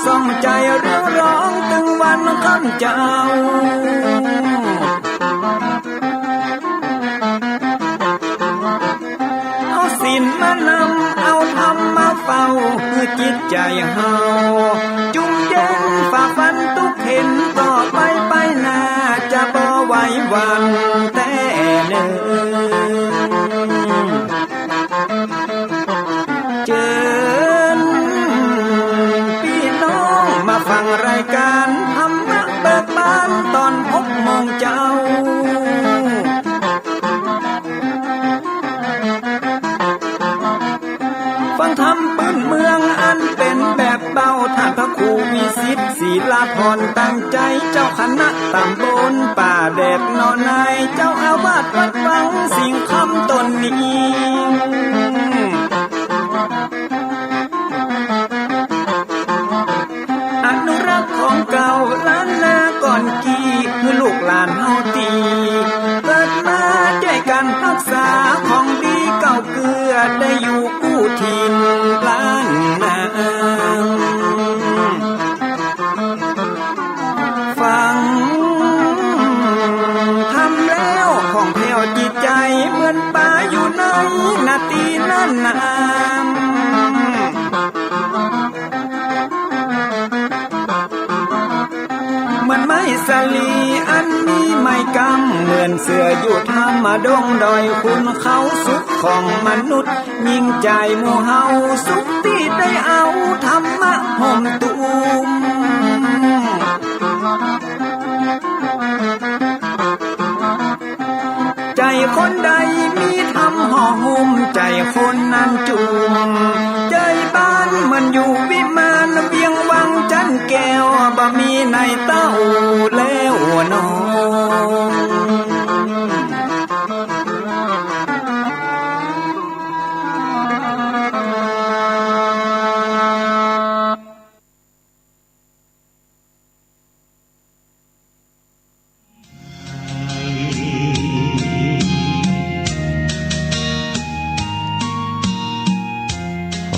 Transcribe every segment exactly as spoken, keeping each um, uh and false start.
ส่องใจ๋เรียวร้องตึงวันค่ำเจ๊า เอาศีลมานำ เอาธรรมมาเฝ้า หื้อจิตใจ๋เฮา จุ่มเย็นฝ่าฟันตุ๊กเข็ญ ต่อไปไปหน้า จะบ่ไหวหวั่นแต๊เน่อ เจิญปี้น้องมาฟังรายก๋านธรรมะเบิกบานต๋อนหกโมงเจ๊า ฟังธรรมปื้นเมืองอันเป๋นแบบเบา ต้านพระครูวิสิทธิ์ ศิลาภรณ์ ตั้งใจ๋ เจ้าคณะต๋ำบลป่าแดดหนอใน เจ้าอาวาสวัดวังสิงห์คำต๋นนี้ อนุรักษ์ของเก่าล้านนาก่อนกี้ หื้อลูกหลานเฮาตี้ เกิดมาจ้วยกั๋นฮักษาของดีเก่าเกื้อ ได้อยู่กู้ถิ่นล้านนา ฟังธรรมแล้วผ่องแผ้วจิตใจ๋ เหมือนป๋าอยู่ในนาตี้นั้นนา เหมือนไม้สาลีอันมีไม้กำ เหมือนเสื้ออยู่ถ้ำดงดอยขุนเขา สุขของมนุษย์ยิ่งใจ๋หมู่เฮา สุขตี้ได้เอาธรรมะห่มตุ้ม ใจ๋คนใดมีธรรมห่อหุ้ม ใจ๋คนนั้นจุ่ม ใจ๋บ้านเหมือนอยู่วิมาน เวียงวังจันทน์แก้ว บ่มีในเต้าแล้วหนอ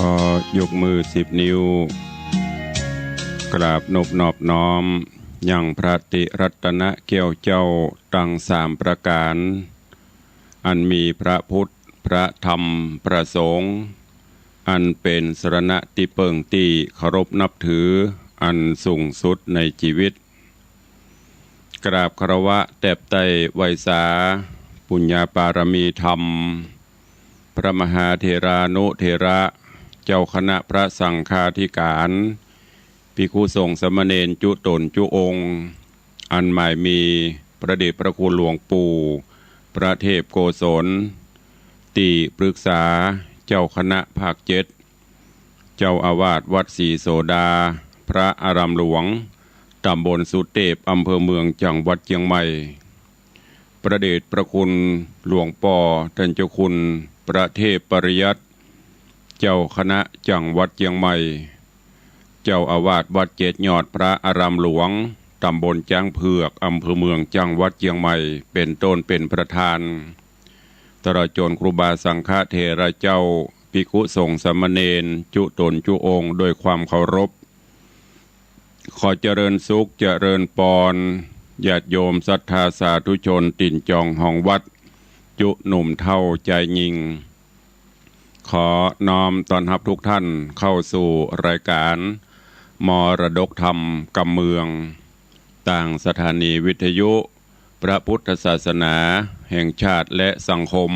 ขอยกมือสิบนิ้ว กราบนบนอบน้อม ยังพระติรัตนแก้วเจ้าตังสามประก๋าน อันมีพระพุทธ พระธรรม พระสงฆ์ อันเป๋นสรณะตี้เปิ้งตี้เคารพนับถืออันสูงสุดในจีวิต กราบคารวะแตบไต้ไหว้สา ปุญญาปารมีธรรม พระมหาเถรานุเถระ เจ้าคณะพระสังฆาธิการ ภิกขุสงฆ์สามเณรจุ๊ต๋นจุ๊องค์ อันหมายมีพระเดชพระคุณหลวงปู่ พระเทพโกศล ตี้ปรึกษาเจ้าคณะภาคเจ็ด เจ้าอาวาสวัดศรีโสดา พระอารามหลวง ต๋ำบลสุเตพ อำเภอเมือง จังหวัดเจียงใหม่ พระเดชพระคุณหลวงป้อต้านเจ้าคุณ พระเทพปริยัติ เจ้าคณะจังหวัดเจียงใหม่ เจ้าอาวาสวัดเจ็ดยอด พระอารามหลวง ต๋ำบลจ๊างเผือก อำเภอเมือง จังหวัดเจียงใหม่ เป๋นต้นเป๋นประธาน ตลอดจ๋นครูบาสังฆเถระเจ้า ภิกขุสงฆ์สามเณรจุ๊ต๋นจุ๊องค์ โดยความเคารพ ขอเจริญสุขเจริญปอน ญาติโยมศรัทธาสาธุชนตี๋นจองฮองวัด จุ๊หนุ่มเฒ่าจายญิง ขอน้อมต้อนฮับทุกท่านเข้าสู่รายการมรดกธรรมกำเมือง ตางสถานีวิทยุพระพุทธศาสนาแห่งชาติและสังคม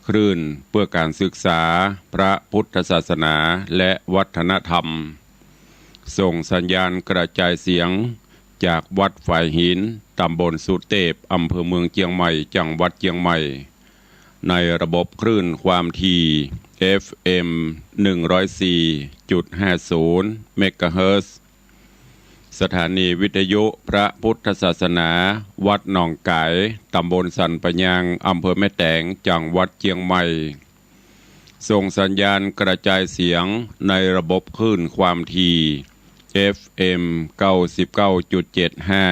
คลื่นเพื่อการศึกษาพระพุทธศาสนาและวัฒนธรรม ส่งสัญญาณกระจายเสียงจากวัดฝายหิน ตำบลสุเตพ อำเภอเมืองเจียงใหม่ จังหวัดเจียงใหม่ ในระบบคลื่นความถี่ เอฟเอ็ม หนึ่งร้อยสี่จุดห้าศูนย์ เมกะเฮิรตซ์ สถานีวิทยุพระพุทธศาสนา วัดหนองก๋าย ตำบลสันป่ายาง อำเภอแม่แตง จังหวัดเจียงใหม่ ส่งสัญญาณกระจายเสียงในระบบคลื่นความถี่ เอฟเอ็ม เก้าสิบเก้าจุดเจ็ดห้า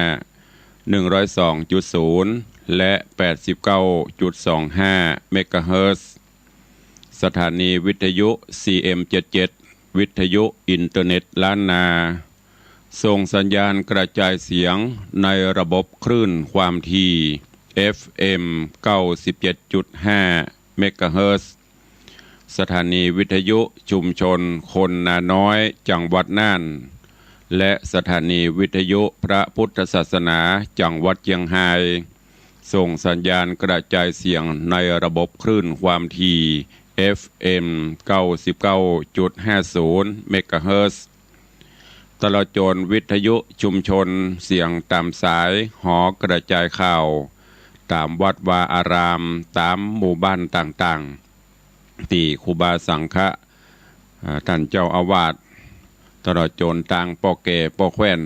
หนึ่งร้อยสองจุดศูนย์ และ แปดสิบเก้าจุดสองห้า เมกะเฮิรตซ์ สถานีวิทยุ ซีเอ็ม เจ็ดเจ็ด วิทยุอินเทอร์เน็ตล้านนา ส่งสัญญาณกระจายเสียงในระบบคลื่นความถี่ เอฟเอ็ม เก้าสิบเจ็ดจุดห้า เมกะเฮิรตซ์ สถานีวิทยุชุมชนคนนาน้อย จังหวัดน่าน และสถานีวิทยุพระพุทธศาสนา จังหวัดเจียงฮาย ส่งสัญญาณกระจายเสียงในระบบคลื่นความถี่ เอฟเอ็ม เก้าสิบเก้าจุดห้าศูนย์ เมกะเฮิรตซ์ ตลอดจนวิทยุชุมชนเสียงต๋ามสายหอกระจายข่าว ต๋ามวัดวาอาราม ต๋ามหมู่บ้านต่างๆ ตี้ครูบาสังฆะ อ่า ต้านเจ้าอาวาส ตลอดจนตางป้อแก่ป้อแคว่น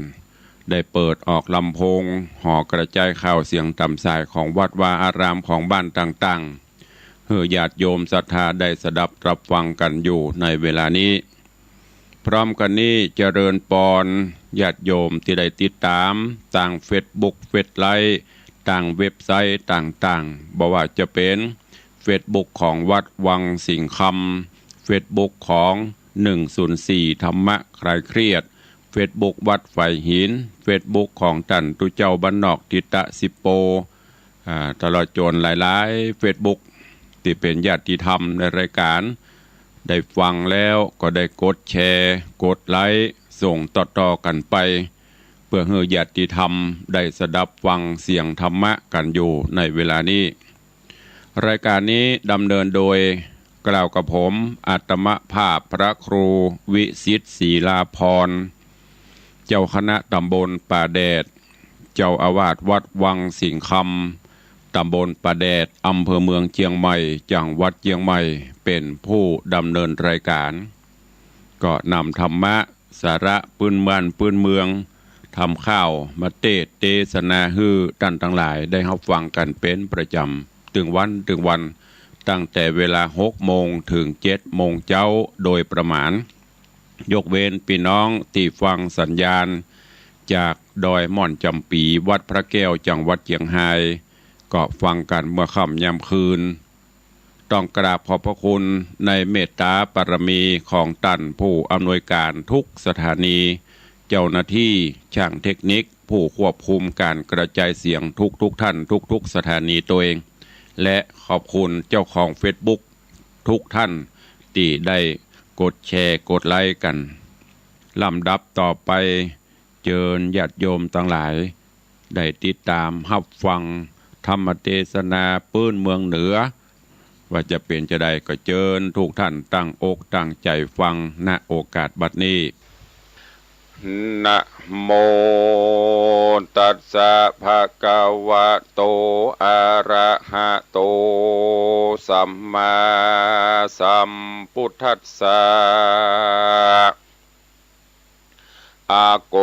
ได้เปิดออกลำโพงหอกระจายข่าวเสียงต๋ามสายของวัดวาอารามของบ้านต่างๆ หื้อญาติโยมศรัทธาได้สดับรับฟังกั๋นอยู่ในเวลานี้ พร้อมกั๋นนี้เจริญปอนญาติโยมตี้ได้ติดต๋ามตางเฟซบุ๊ก เฟซไลฟ์ ตางเว็บไซต์ต่างๆ บ่ว่าจะเป๋นเฟซบุ๊กของวัดวังสิงห์คำ เฟซบุ๊กของ หนึ่งศูนย์สี่ ธรรมะคลายเครียด เฟซบุ๊กวัดฝายหิน เฟซบุ๊กของต้านตุ๊เจ้าบ้านนอกทิตะสิบโป อ่า ตลอดจนหลายๆ เฟซบุ๊ก ตี้เป๋นญาติธรรมในรายก๋าน ได้ฟังแล้วก็ได้กดแชร์ กดไลก์ ส่งต่อๆ กั๋นไป เปื้อหื้อญาติธรรมได้สดับฟังเสียงธรรมะกั๋นอยู่ในเวลานี้ รายก๋านนี้ดำเนินโดย กล่าวกับผม อาตมาภาพพระครูวิสิทธิ์ ศรีลาภรณ์ เจ้าคณะตำบลป่าแดด เจ้าอาวาสวัดวังสิงห์คำ ตำบลป่าแดด อำเภอเมืองเจียงใหม่ จังหวัดเจียงใหม่ เป๋นผู้ดำเนินรายก๋าน ก็นำธรรมะ สาระปื้นบ้านปื้นเมือง ธรรมข่าวมาเตสน์เตสนาหื้อต้านตังหลายได้ฮับฟังกั๋นเป๋นประจ๋ำ ตึงวันตึงวัน ตั้งแต่เวลาหกโมงเถิงเจ็ดโมงเจ๊าโดยประมาณ ยกเว้นปี้น้องตี้ฟังสัญญาณจากดอยม่อนจ๋ำปี๋ วัดพระแก้ว จังหวัดเจียงฮาย ก็ฟังกั๋นเมื่อค่ำยามคืน ต้องกราบขอบพระคุณในเมตต๋าบารมีของต้านผู้อำนวยก๋านทุกสถานี เจ้าหน้าตี้ ช่างเทคนิค ผู้ควบคุมก๋านกระจายเสียงทุกๆ ท่าน ทุกๆ สถานีตวย และขอบคุณเจ้าของเฟซบุ๊กทุกท่านตี้ได้กดแชร์ กดไลก์กั๋น ลำดับต่อไป เจิญญาติโยมตังหลาย ได้ติดต๋ามฮับฟังธรรมเตสนาปื้นเมืองเหนือ ว่าจะเป๋นจาใด ก็เจิญทุกท่านตั้งอกตั้งใจ๋ฟัง ณ โอกาสบัดนี้ นะโมตัสสะ ภะคะวะโต อะระหะโต สัมมาสัมพุทธัสสะ อาโก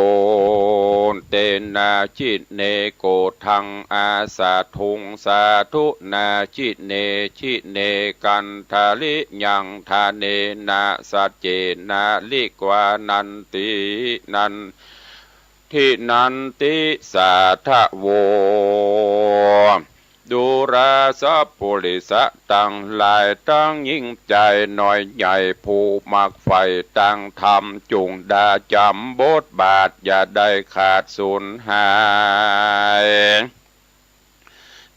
เตนะ จิเน โกฏัง อาสาธุง สาธุนา จิเน จิเน กันทะลิยัง ทะเนนะ สัจเจนะ ลิกวานันติ นันทินันติ สาทะโว ดูราสะปุริสะตังหลาย ตังยิ่งใจ๋น้อยใหญ่ ผู้มักใฝ่ตางธรรม จุ่งดาจ๋ำบทบาท อย่าได้ขาดสูญหาย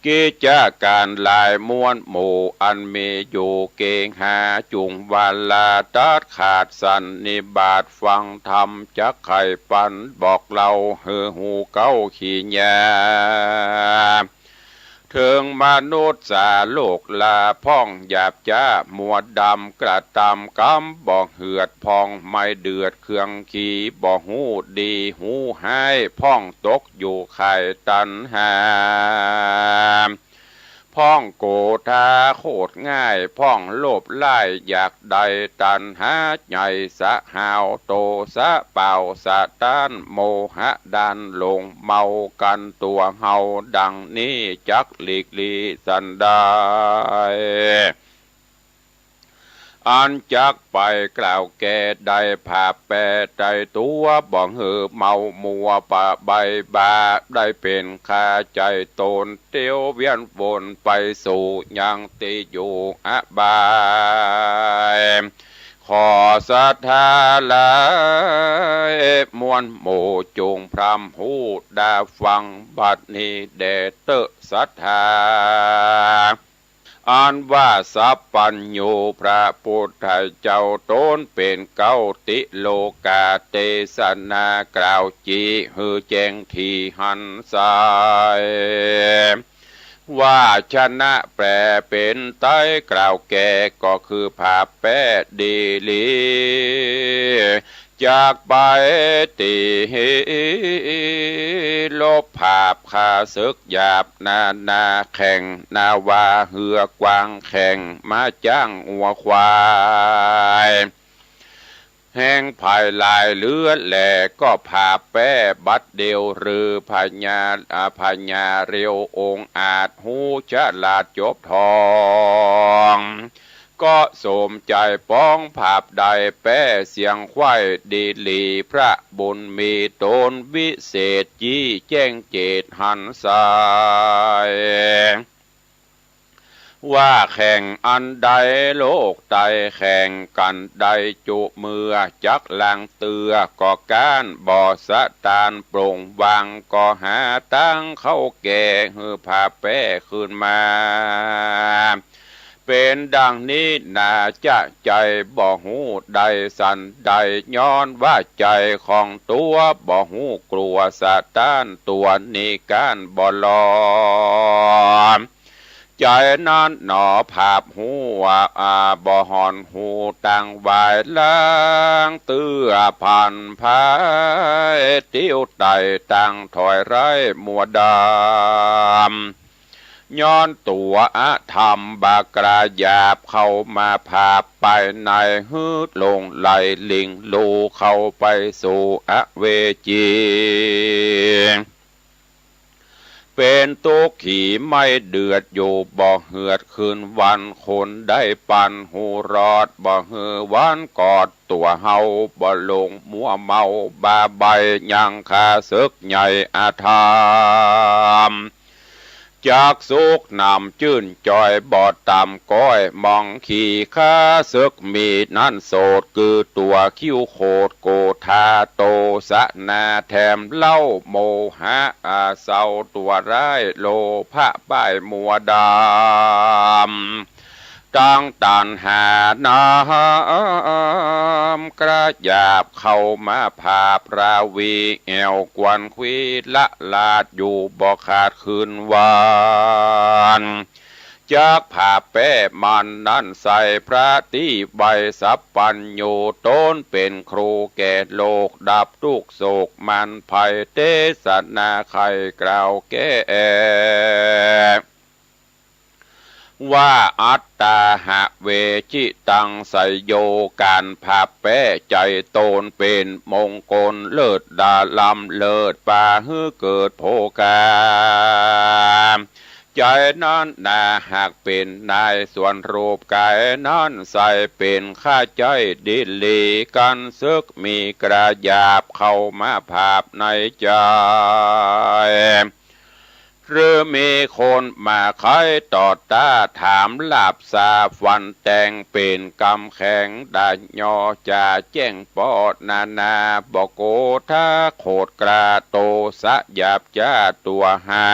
กิจก๋านหลายมวลหมู่ อันมีอยู่เกหา จุ่งวาลาตัดขาดสันนิบาต ฟังธรรมจักไขปัน บอกเล่าหื้อฮู้เก๊าขี้ยา เถิงมนุษย์สาโลกลา พ่องหยาบจ๊ามัวดำ กระตำกำบ่เหือด พ่องไม่เดือดเครื่องขี บ่ฮู้ดีฮู้ฮ้าย พ่องตกอยู่ข่ายตัณหา พ่องโกธาโคตรง่าย พ่องโลภร้ายอยากได้ ตัณหาใหญ่สะหาว โตสะเป่าสะต้าน โมหะด้านหลง เมากั๋นตั๋วเฮา ดังนี้จักหลีกลี้สันใด อันจักไปกล่าวแก่ได้ ผาแปรไตตั๋ว บ่หื้อเมามัวปะใบบ่า ได้เป๋นคาใจ๋ต๋น เตียวเวียนวนไปสู่ยังตี้อยู่อบาย ข ขอศรัทธาหลายมวลหมู่ จงพร่ำฮู้ดาฟังบัดนี้แด่เต๊อะศรัทธา อันว่าสัพพัญญูพระปุทธเจ้าต๋นเป๋นเก๊าติโลกา เตสนากล่าวจี๊หื้อแจ้งตี้หันใส วาจนะแปลเป๋นไตยกล่าวแก่ก็คือผ้าแป๊ดีหลี จักไปตี้ลบผาบข้าศึกหยาบนานาแข่ง นาวาเฮือกว้างแข่ง ม้าจ๊างงัวควาย แห่งภายหลายเหลือแล ก็ผ้าแป๊บัดเดียว หรือพญา อ่า พญาเร็วองอาจ ฮู้ฉลาดจบทอง ก็สมใจ๋ปองผาบได้แป๊เสียงไขว้ดีหลี พระบุญมีต๋นวิเศษ จี๊แจ้งเจตหันใส ว่าแข่งอันใดโลกไตแข่งกั๋นได้จุเมื่อ จักลางเตื้อก็ก๊านบ่สะต้าน ปลงวางก็หาตางเข้าแก่ หื้อผ้าแป๊คืนมา เป๋นดังนี้นา จะใจ๋บ่ฮู้ได้สันใด ย้อนว่าใจ๋ของตั๋วบ่ฮู้กลัวสะต้าน ตั๋วนี้ก๊านบ่ลอม ใจ๋นั้นหนอผาบฮู้ว่า อ่า บ่ห่อนฮู้ตังวาย ลางเตื้อผันผาย ติ้วไต่ตังถอยไร้มัวดำ ย้อนตั๋วอธรรมบากราหยาบ เข้ามาผาบภายใน หื้อหลงไหลหลิงลู่เข้าไปสู่อเวจี เป๋นตุ๊กขีไม่เดือดอยู่บ่เหือดคืนวัน คนได้ปันหูรอดบ่หื้อวันกอดตั๋วเฮา บ่หลงมัวเมาบ้าใบ้ยังข้าศึกใหญ่อธรรม จักสุขหนำจื้นจอยบ่ต่ำก้อย มองขี่ข้าศึกมีนั้นโสด คือตั๋วคิ้วโขดโกธา โตสะนาแถมเล่า โมหะอาเศร้าตั๋วร้าย โลภะป้ายมัวดำ ตังตัณหาน้ำกระหยาบ เข้ามาผาบราวี แอ่วกวนควีละลาดอยู่บ่ขาดคืนวัน จักผ้าแป๊มันนั้นใส่พระตี้ไว้ สัพพัญญูต๋นเป๋นครูแก่โลก ดับทุกข์โศกมารภัย เตสนาไขกล่าวแก้ ว่าอัตตาหะเวจิตังไสโย ก๋านผ้าแป๊ใจ๋ต๋นเป๋นมงคลเลิศดาล้ำเลิศ ปาหื้อเกิดโภคา ใจ๋นั้นนาหากเป๋นนาย ส่วนรูปก๋ายนั้นใส่เป๋นข้าใจ๊ดีหลี กั๋นศึกมีกระหยาบเข้ามาผาบในใจ๋ หรือมีคนมาไขต่อต้า ถามหลาบสาฟันแตง เป๋นกำแข็งดาหยอ จ๋าแจ้งป้อนานา บ่โกธาโขดกล้า โตสะหยาบจ๊าตั๋วหา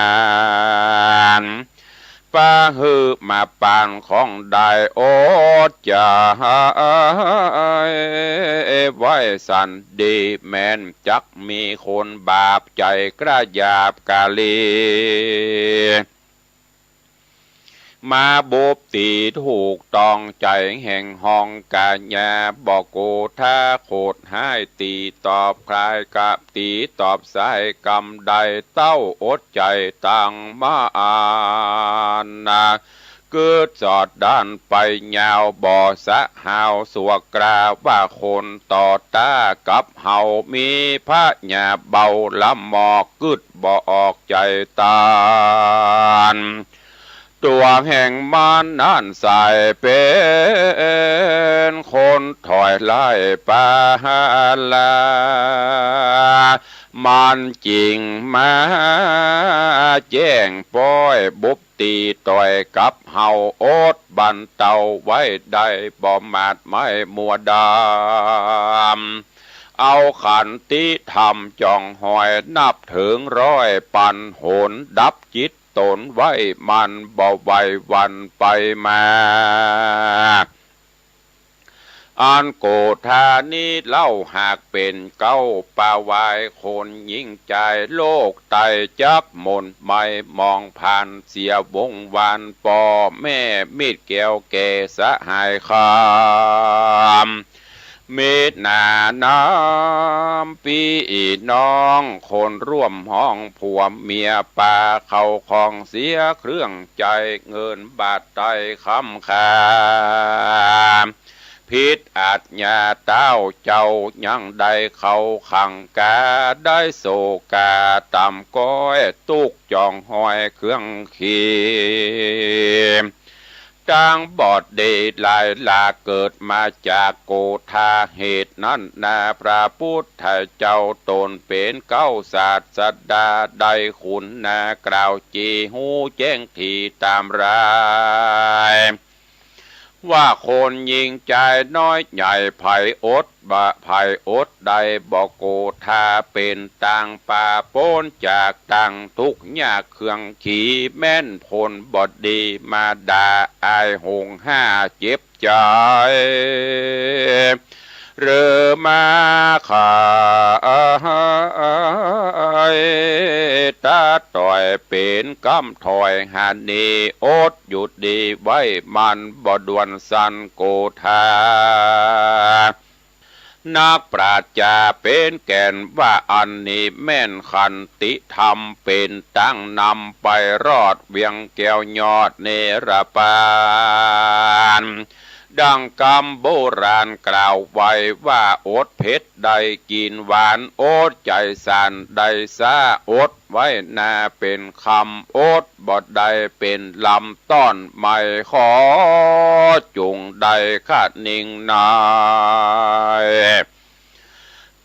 น ปาหื้อมาปานของได้ อดจะไหวสันดีแม้น จักมีคนบาปใจ๋กระหยาบกาลี มาบุบตี๋ถูกต้องใจ๋แห่งห้องกายา บ่โกธาโขดฮ้าย ตี๋ตอบคลายกับตี๋ตอบสาย กำได้เต้าอดใจ๋ตังมาอานา กึ๊ดสอดด้านไปยาว บ่สะหาวสัวกรา ว่าคนต่อต้ากับเฮา มีพญาเบาละหมอก กึ๊ดบ่ออกใจ๋ตาน ตั๋วแห่งมันนั้นใส่เป๋นคนถอยไล่ปาหาลา มันจึงมาแจ้งป้อยบุบตี๋ต่อยกับเฮา อดบรรเตาไว้ได้ บ่หมาดไม้มัวดำ เอาขันติธรรมจ่องหอย นับเถิงร้อยปันหน ดับจิตต๋นไว้ มันบ่ไหวหวั่นไปมา อันโกฏฐานี้เล่าหากเป๋นเก๊า ปาวายคนหญิงจาย โลกไตจักหม่นไหม้หมองพานเสียวงวาน ป้อแม่มิตรแก้วแก่สหายคำ มิตรหน้าน้ำปี้น้อง คนร่วมห้องผัวเมีย ปาเข้าของเสียเครื่องใจ๊ เงินบาทไตคำคา ผิดอาจญาต้าวเจ้า ยังได้เข้าขังกา ได้โศกาต่ำก้อย ตุ๊กข์จ่องหอยเครื่องขี ตังบอดเดหลายหลาก เกิดมาจากโกฏฐา เหตุนั้นนาพระปุทธเจ้า ต๋นเป๋นเก๊าศาสดา ได้คุณนากล่าวจี๋ ฮู้แจ้งถี่ต๋ามราย ว่าคนหญิงจายน้อยใหญ่ ใผอดบ่ ใผอดได้บ่ โกฏฐาเป๋นตางปา ป๊นจากตางตุ๊กข์ยากเครื่องขี แม่นผลบ่ดี มาด่าอายหงห้าเจ็บใจ๋ หรือมาขาย ตาต่อยเป๋นกำถ้อยหานี อดอยู่ดีไว้ มันบ่ด่วนสันโกฏฐา นักปราชญ์จ๋าเป๋นแก่นว่า อันนี้แม่นขันติธรรม เป๋นตางนำไปรอด เวียงแก้วยอดเนรปาน ดังกำโบราณกล่าวไว้ว่า อดเผ็ดได้กิ๋นหวาน อดใจ๋สันได้ซ้า อดไว้นาเป๋นคำ อดบ่ได้เป๋นลำ ต้อนไม้ขอจุ่งได้คะนิงนาย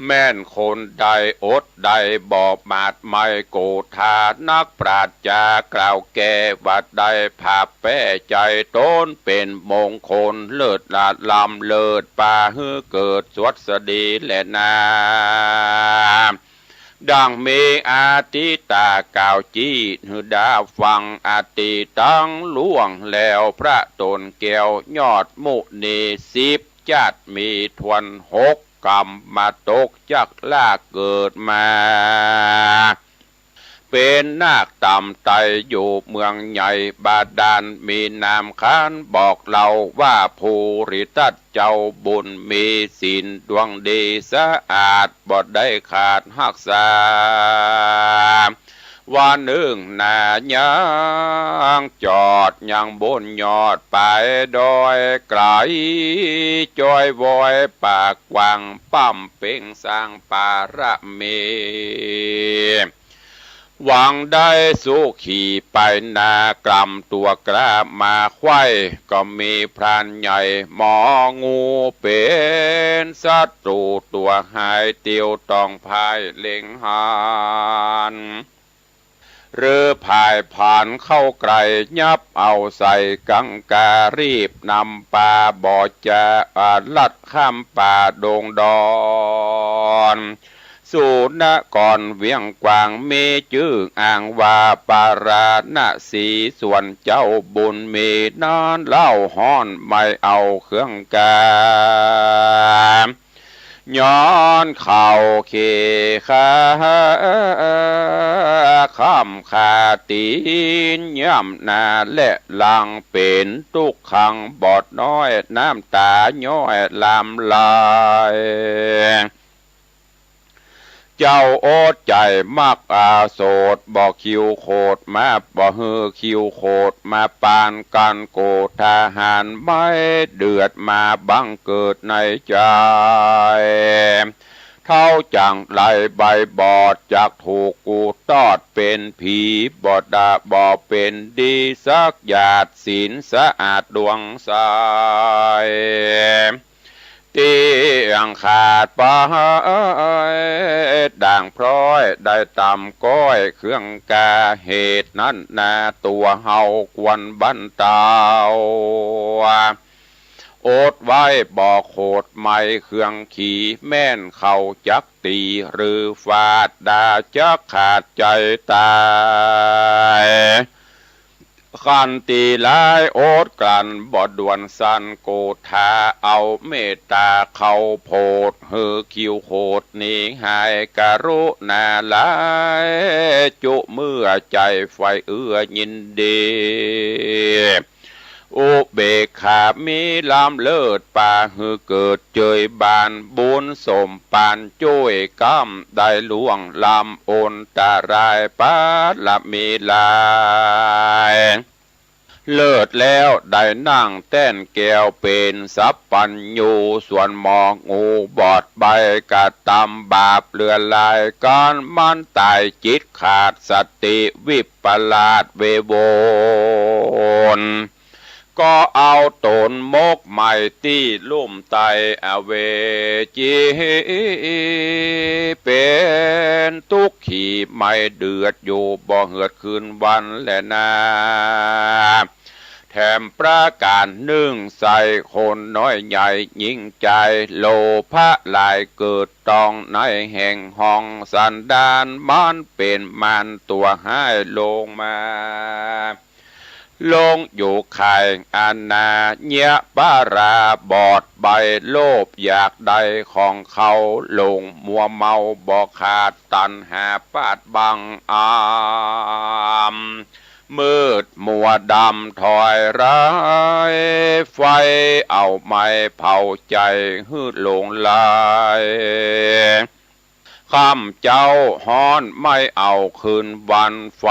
แม่นคนใดอดได้บ่หมาดไม้โกฏฐา นักปราชญ์จ๋ากล่าวแก้ว่า ได้ผับแป้ใจ๋ต๋นเป๋นมงคล เลิศละล้ำเลิศ ปาหื้อเกิดสวัสดีแลนา ดังมีอติตากล่าวจี้หื้อดาฟัง อติตังล่วงแล้ว พระต๋นแก้วยอดมุนี สิบจ๊าดมีถ้วน หกกำมาตกจักลากเกิดมา เป๋นนาคต่ำไตอยู่เมืองใหญ่บาดาล มีนามขานบอกเล่าว่า ภูริทัต เจ้าบุญมีศีลดวงดีสะอาด บ่ได้ขาดฮักษา วันนึ่งนาย่างจอดยังบนยอดไปดอยไก๋ จ้อยวอยปากกว้าง ปั๊มเป๋งสร้างปารมี หวังได้สุขีไปนา กล่ำตั๋วกล้ามาไขว้ ก็มีพรานใหญ่หมองูเป๋นศัตรู๋ตั๋วหาย เตียวต้องพ่ายเล็งหัน หรือพ่ายผานเข้าใก้ ยับเอาใส่กังกา รีบนำปาบ่จะอาลัดข้ามป่าดงดอน สุนครเวียงกว้าง มีจื้ออ้างว่าปาราณสี ส่วนเจ้าบุญมีนั้นเล่าฮ้อน ไม่เอาเครื่องกา ย้อนเข้าเขขา ค้ำขาตี๋นย่ำหน้าและหลัง เป๋นตุ๊กขังบอดน้อย น้ำต๋าย้อยลำไหล เจ้าอดใจ๋มักอาโสด บ่คิวโขดมา บ่หื้อคิวโขดมาปานกั๋น โกฏฐาหารไม้เดือดมาบังเกิดในใจ๋ เท้าจั่งไรใบบอด จักถูกกูตอดเป๋นผี บ่ดาบ่เป๋นดีสักหยาด ศีลสะอาดดวงใส เต ตี้ยังขาดไป ด่างพร้อยได้ต่ำก้อยเครื่องกา เหตุนั้นนาตั๋วเฮาควรบรรเตา อดไว้บ่โขดไหม้เครื่องขี แม่นเขาจัก ตี๋หรือฟาดด่าจักขาดใจ๋ต๋าย คันตี๋ร้ายอดกลั้นบ่ด่วนสันโกธา เอาเมตต๋าเขาโผดหื้อคิวโขดหนีหาย กรุณาหลายจุเมื่อใจ๋ใฝ่เอื้อยินดี อุเบกขามีล้ำเลิศ ปาหื้อเกิดเจยบาน บุญสมปานจ้วยก้ำ ได้ล่วงล้ำอนตราย ปารมีหลายเลิศแล้ว ได้นั่งแต้นแก้วเป๋นสัพพัญญู ส่วนหมองูบอดใบ้ กระตำบาปเหลือหลาย ก๋านมันต๋ายจิตขาดสติ วิปลาสเววน ก็เอาต๋นหมกไหม้ตี้ลุ่มใต้อเวจี เป๋นตุ๊กขีไหม้เดือดอยู่ บ่เหือดคืนวันแลนา แถมประก๋านนึ่งใส่คนน้อยใหญ่ยิ่งใจ๋ โลภะหลายเกิดตองในแห่งห้อง สันดานมันเป๋นมารตั๋วฮ้ายลงมา ลงอยู่ข่ายอนาเยียะปาราบอดใบ้ โลภอยากได้ของเขา หลงมัวเมาบ่ขาด ตัณหาปาดบังอำ มืดมัวดำถอยร้าย ไฟเอาไหม้เผาใจ๋หื้อหลงไหล ค่ำเจ๊าฮ้อนไหม้เอาคืนวัน ไฟ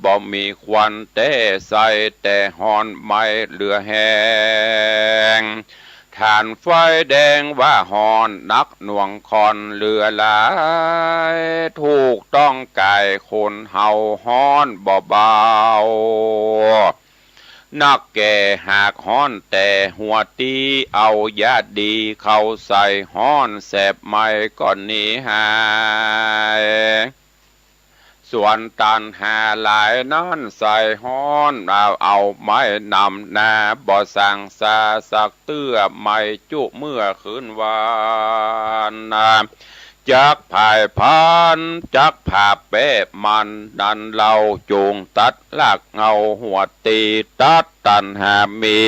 บ่มีควันแต๊ใส่ แต่ฮ้อนไหม้เหลือแฮง ถ่านไฟแดงว่าฮ้อนนักหน่วงค่อนเหลือหลาย ถูกต้องก๋ายคนเฮาฮ้อนบ่เบา นักแก่หากฮ้อนแต่หัวตี้ เอายาดีเข้าใส่ฮ้อนแสบไหม้ก็หนีหาย ส่วนตัณหาหลายนั้นใส่ฮ้อน เอา เอาไหม้นำนา บ่สังสาสักเตื้อ ไหม้จุเมื่อคืนวัน จักผายพรรณ จักผาบแป๊มัน นั้นเฮาจุ่งตัดรากเหง้าหัวตี้ ตัดตัณหามี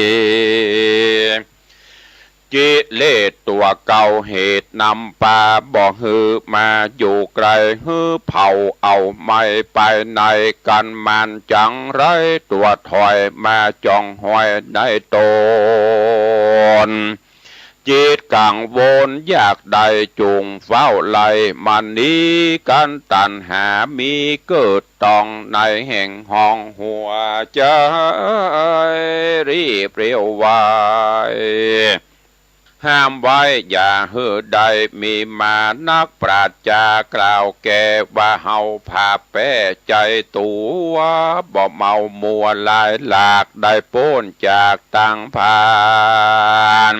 กิเลสตั๋วเก่าเหตุนำปา บ่หื้อมาอยู่ใก้ หื้อเผาเอาไหม้ไปใน กั๋นมานจังไรตั๋วถอยมาจ้องฮอยในต๋น จิตกังวลอยากได้จุ่งเฝ้าไล่มันหนีกั๋น ตัณหามีเกิดตองในแห่งห้องหัวใจ๋ รีบเร็วไว ห้ามไว้อย่าหื้อได้มีมา นักปราชญ์กล่าวแก้ว่า เฮาผาบแป๊ใจ้ตั๋ว บ่เมามัวหลายหลาก ได้ป๊นจากตังผาน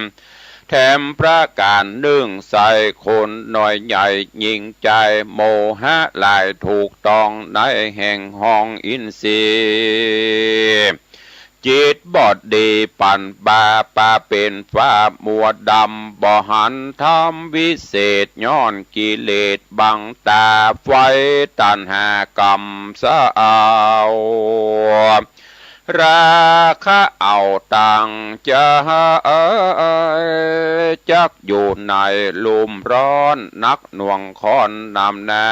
แถมประก๋านนึ่งใส่คนน้อยใหญ่ยิ่งใจ๋ โมหะหลายถูกต้องในแห่งห้องอินทรีย์ จิตบอดดีปันบาปาเป๋นฟ้ามัวดำ บ่หันธรรมวิเศษ ย้อนกิเลสบังต๋า ไฟตัณหากำสาว ราคะเอาตังใจ๋ จักอยู่ในลุ่มร้อน นักหน่วงค่อนนำนา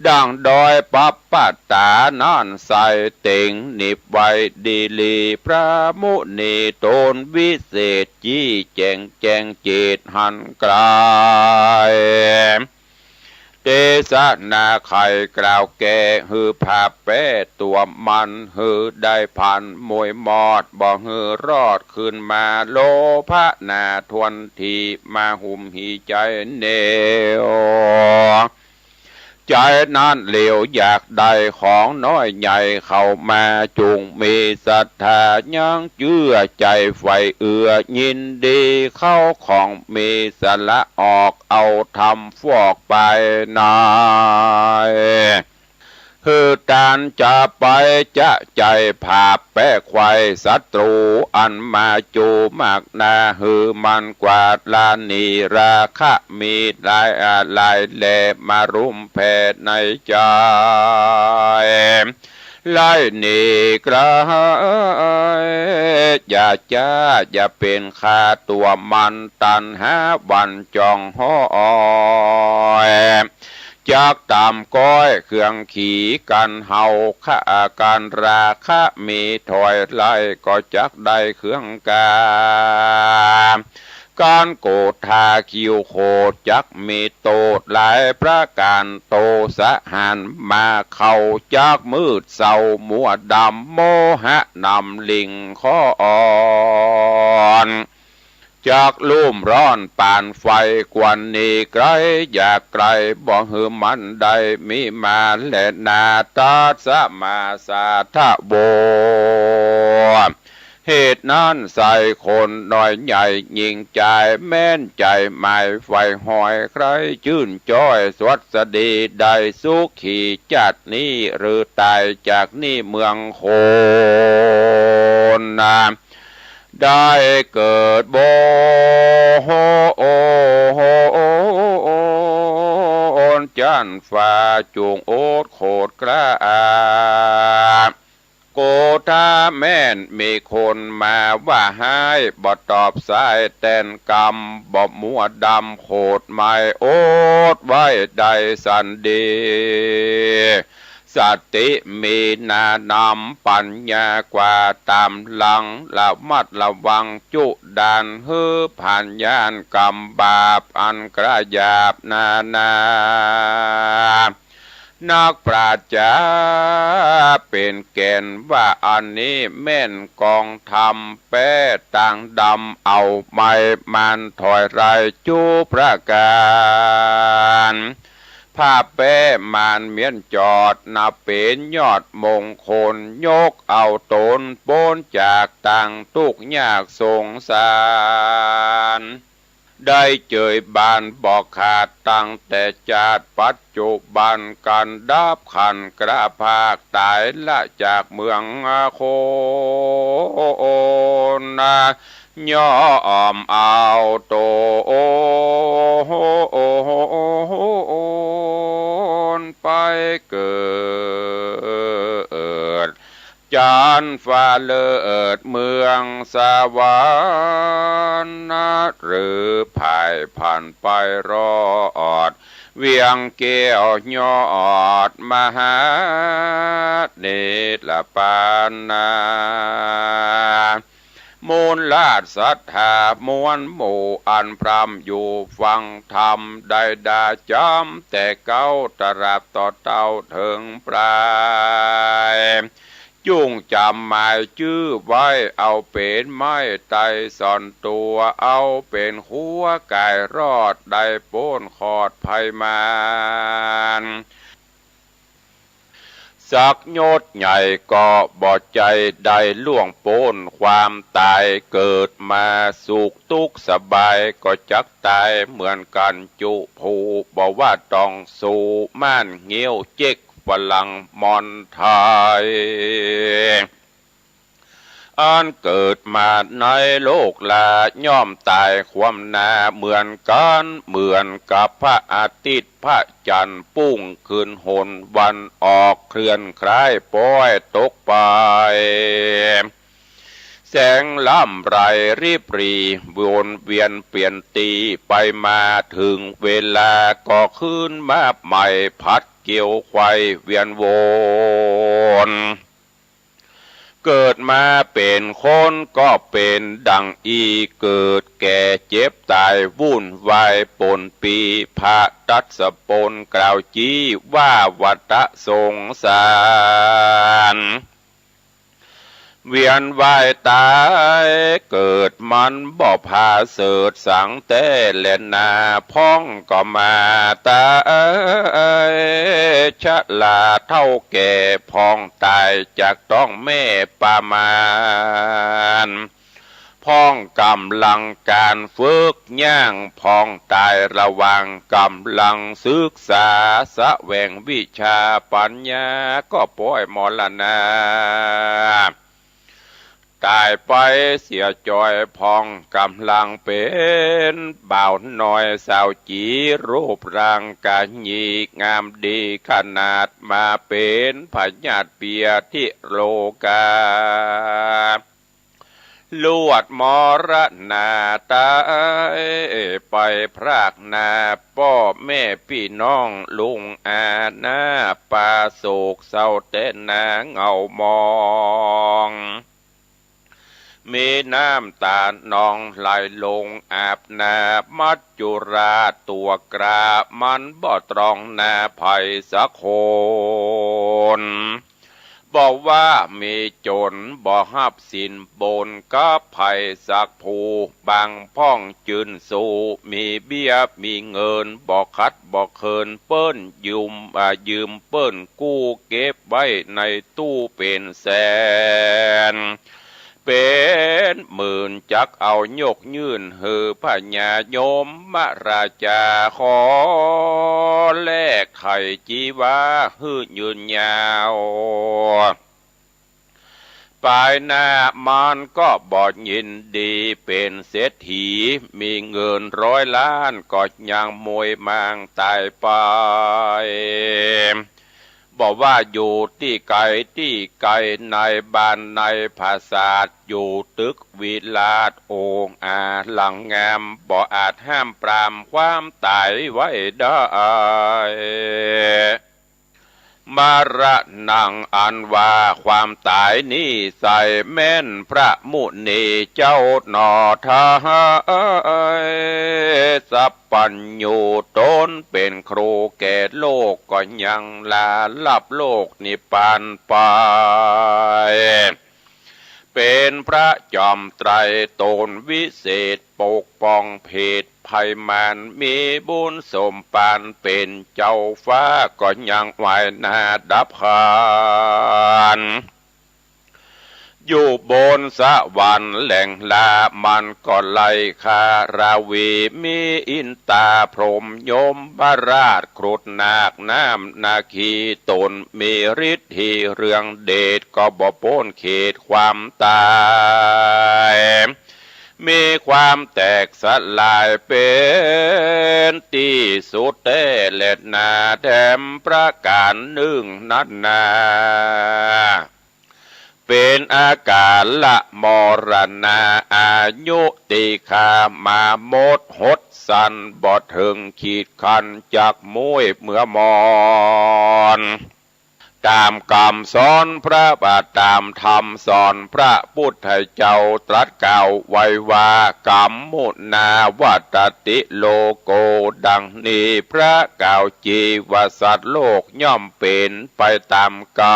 ดั่งดอยปัปปะตานั้นใส่เต็งหนิบไว้ดีหลี พระมุนีต๋นวิเศษ จี้แจ้งแจ้งเจตหันไกล เตสนาไขกล่าวแก้ หื้อผาบแป๊ตั๋วมัน หื้อได้ผันมวยมอด บ่หื้อรอดคืนมา โลภะหนาถ้วนที มาหุ้มหีใจ๋เหนียว จ ใจ๋นั้นเหลียวอยากได้ของน้อยใหญ่เข้ามา จุ่งมีศรัทธายังเจื้อใจ๋ใฝ่เอื้อ ยินดีเข้าของมีสละออก เอาธรรมฟอกไปใน หื้อต้านจะไปจะใจ๋ผาบแป๊ไขว่ศัตรู๋อันมาจู๋มากหนา หื้อมันกวาดหล้างหนีราคะมีหลายอาหลายแหล่ มารุมแผ่ในใจ๋ ไล่หนีไกล อย่าจ๊า อย่าเป๋นข้าตั๋วมัน ตัณหาบ่อนจ้องฮ้อย จักต๋ามก้อยเครื่องขีกั๋นเฮา ฆ่ากั๋นราคะมีถอยไล่ ก็จักได้เครื่องกา ก๋านโกธาคิวโขด จักมีโต้ษหลายประก๋าน โตสะหันมาเข้า จักมืดเศร้ามัวดำ โมหะนำลิ่งคอน จักลุ่มร้อนปานไฟ ควรหนีไกล อย่าใก้ บ่หื้อมันได้มีมาแลนา ตัสมาสาทะโว เหตุนั้นใส่คนน้อยใหญ่หญิงจาย แม้นใจ๋หมายใฝ่ฮอย ใคร่จื้นจ้อยสวัสดี ได้สุขีจาตินี้ หรือต๋ายจากนี้เมืองคนนา ได้เกิดบนจั๊นฟ้า จุ่งอดโขดกล้า โกธาแม้นมีคนมาว่าฮ้าย บ่ตอบสายแตนกำ บ่มัวดำโขดหมาย อดไว้ได้สันดี สติมีหนานำ ปัญญากว่าต๋ามหลัง ระมัดระวังจุดาน หื้อผานญาณกรรมบาป อันกระหยาบนานา นักปราชญ์จาเป๋นแก่นว่า อันนี้แม่นกองธรรม แป๊ตางดำเอาไม้ มานถอยไล่จุประก๋าน พระแป๊มานเมียนจอด นับเป๋นยอดมงคล ยกเอาต๋นป๊นจากตางตุ๊กข์ยากสงสาร ได้เจยบานบ่ขาด ตั้งแต่จาติปัจจุบัน ก๋านดับขันกระพากต๋าย ละจากเมืองคนนา ย่อมเอาต๋นไปเกิด จั๊นฟ้าเลิศเมืองสวรรค์ หรือผายผ่านไปรอด เวียงแก้วยอดมหานิรปานนา มูลราชศรัทธามวลหมู่ อันพร่ำอยู่ฟังธรรม ได้ด่าจ๋ำแต่เก๊า ตราบต่อเต้าเถิงปลาย จุ่งจ๋ำหมายจื้อไว้ เอาเป๋นไม้ไต้ส่อนตั๋ว เอาเป๋นคั้วก๋ายรอด ได้ป๊นขอดภัยมาร สักยศใหญ่ก็บ่ใจ้ ได้ล่วงป๊นความต๋าย เกิดมาสุขตุ๊กสบาย ก็จักต๋ายเหมือนกั๋นจุผู้ บ่ว่าต้องสู้ม่านเงี้ยวเจ๊กฝรั่งมอนไทย อันเกิดมาในโลกลา ย่อมต๋ายคว่ำหน้าเหมือนกั๋น เหมือนกับพระอาทิตย์พระจันทร์ ปุ้งขึ้นหนวันออก เคลื่อนคล้ายป๊อยตกไป แสงลำไรริบหรี่ วนเวียนเปลี่ยนตี้ไปมา เถิงเวลาก็คืนมาใหม่ ผัดเกวียวไขว่เวียนวน เกิดมาเป๋นคนก็เป๋นดั่งอี้ เกิดแก่เจ็บต๋ายวุ่นวายปนปี้ พระทศพลกล่าวจี้ว่าวัฏสงสาร เวียนว่ายต๋ายเกิดมันบ่ผาเสริฐสังแต๊แลนา พ่องก็มาต๋ายชราเฒ่าแก่ พ่องต๋ายจากต๊องแม่ประมาณ พ่องก๋ำลังก๋านฝึกย่าง พ่องต๋ายระหว่างก๋ำลังศึกษา แสวงวิชาปัญญา ก็ป้อยมรณาต๋ายไปเสียจ้อย พ่องก๋ำลังเป๋นบ่าวน้อยสาวจี๋ รูปร่างกะหยี่งามดีขนาด มาเป๋นพยาธิเปียธิโรคา ลวดมรณาต๋ายไปพรากหน้า ป้อแม่ปี้น้องลุงอา หน้าปาโศกเศร้าแต๊นา เหงามอง มีน้ำต๋านองไหลลงอาบหน้า มัจจุราชตั๋วกล้า มันบ่ตรองหน้าใผสักคน บ่ว่ามีจ๋นบ่ฮับสินบนกับใผสักผู้ บางพ่องจื้นสู้ มีเบี้ยมีเงิน บ่ขัดบ่เขินเปิ้น ยืม อ่า ยืมเปิ้นกู้เก็บไว้ในตู้เป๋นแสน เป๋นหมื่น จักเอายกยื่นหื้อพญายมราชา ขอแลกไถ่จีวาหื้อยืนยาว ปายหน้ามันก็บ่ยินดี เป๋นเศรษฐี มีเงินร้อยล้าน ก็ยังมวยหมางต๋ายไป บ่ว่าอยู่ตี้ใกล้ตี้ไกล ในบ้านในผาสาท อยู่ตึกวิลาศองอาจหลังงาม บ่อาจห้ามปรามความต๋ายไว้ได้ มรณัง อันว่าความต๋ายนี้ใส่ แม่นพระมุนีเจ้าหนอ ทายสัพพัญญู ต๋นเป๋นครูแก่โลก ก็ยังลาลับโลกนิพพานไป เป๋นพระจอมไตร ต๋นวิเศษปกป้องเผดภัยมาร มีบุญสมปานเป๋นเจ้าฟ้า ก็ยังไหว้หน้าดับขัน อยู่บนสวรรค์แหล่งลา มันก็ไล่ฆ่าราวี มีอินตาพรหมยมราช ครุฑนาคน้ำนาคี ต๋นมีฤทธีเรืองเดช ก็บ่ป๊นเขตความต๋าย มีความแตกสลายเป๋นตี้สุดแต๊แลนา แถมประก๋านนึ่งนั้นนา เป๋นอากาละมรณา อายุติคามามดหดสั้น บ่เถิงขีดคั้นจักมุ้ยเมื่อมอน ต๋ามกำสอนพระบาท ต๋ามธรรมสอนพระปุทธเจ้า ตรัสกล่าวไว้ว่า กัมมุนาวัตติโลโก ดังนี้พระกล่าวจีว่าสัตว์โลกย่อมเป๋นไปต๋ามกำ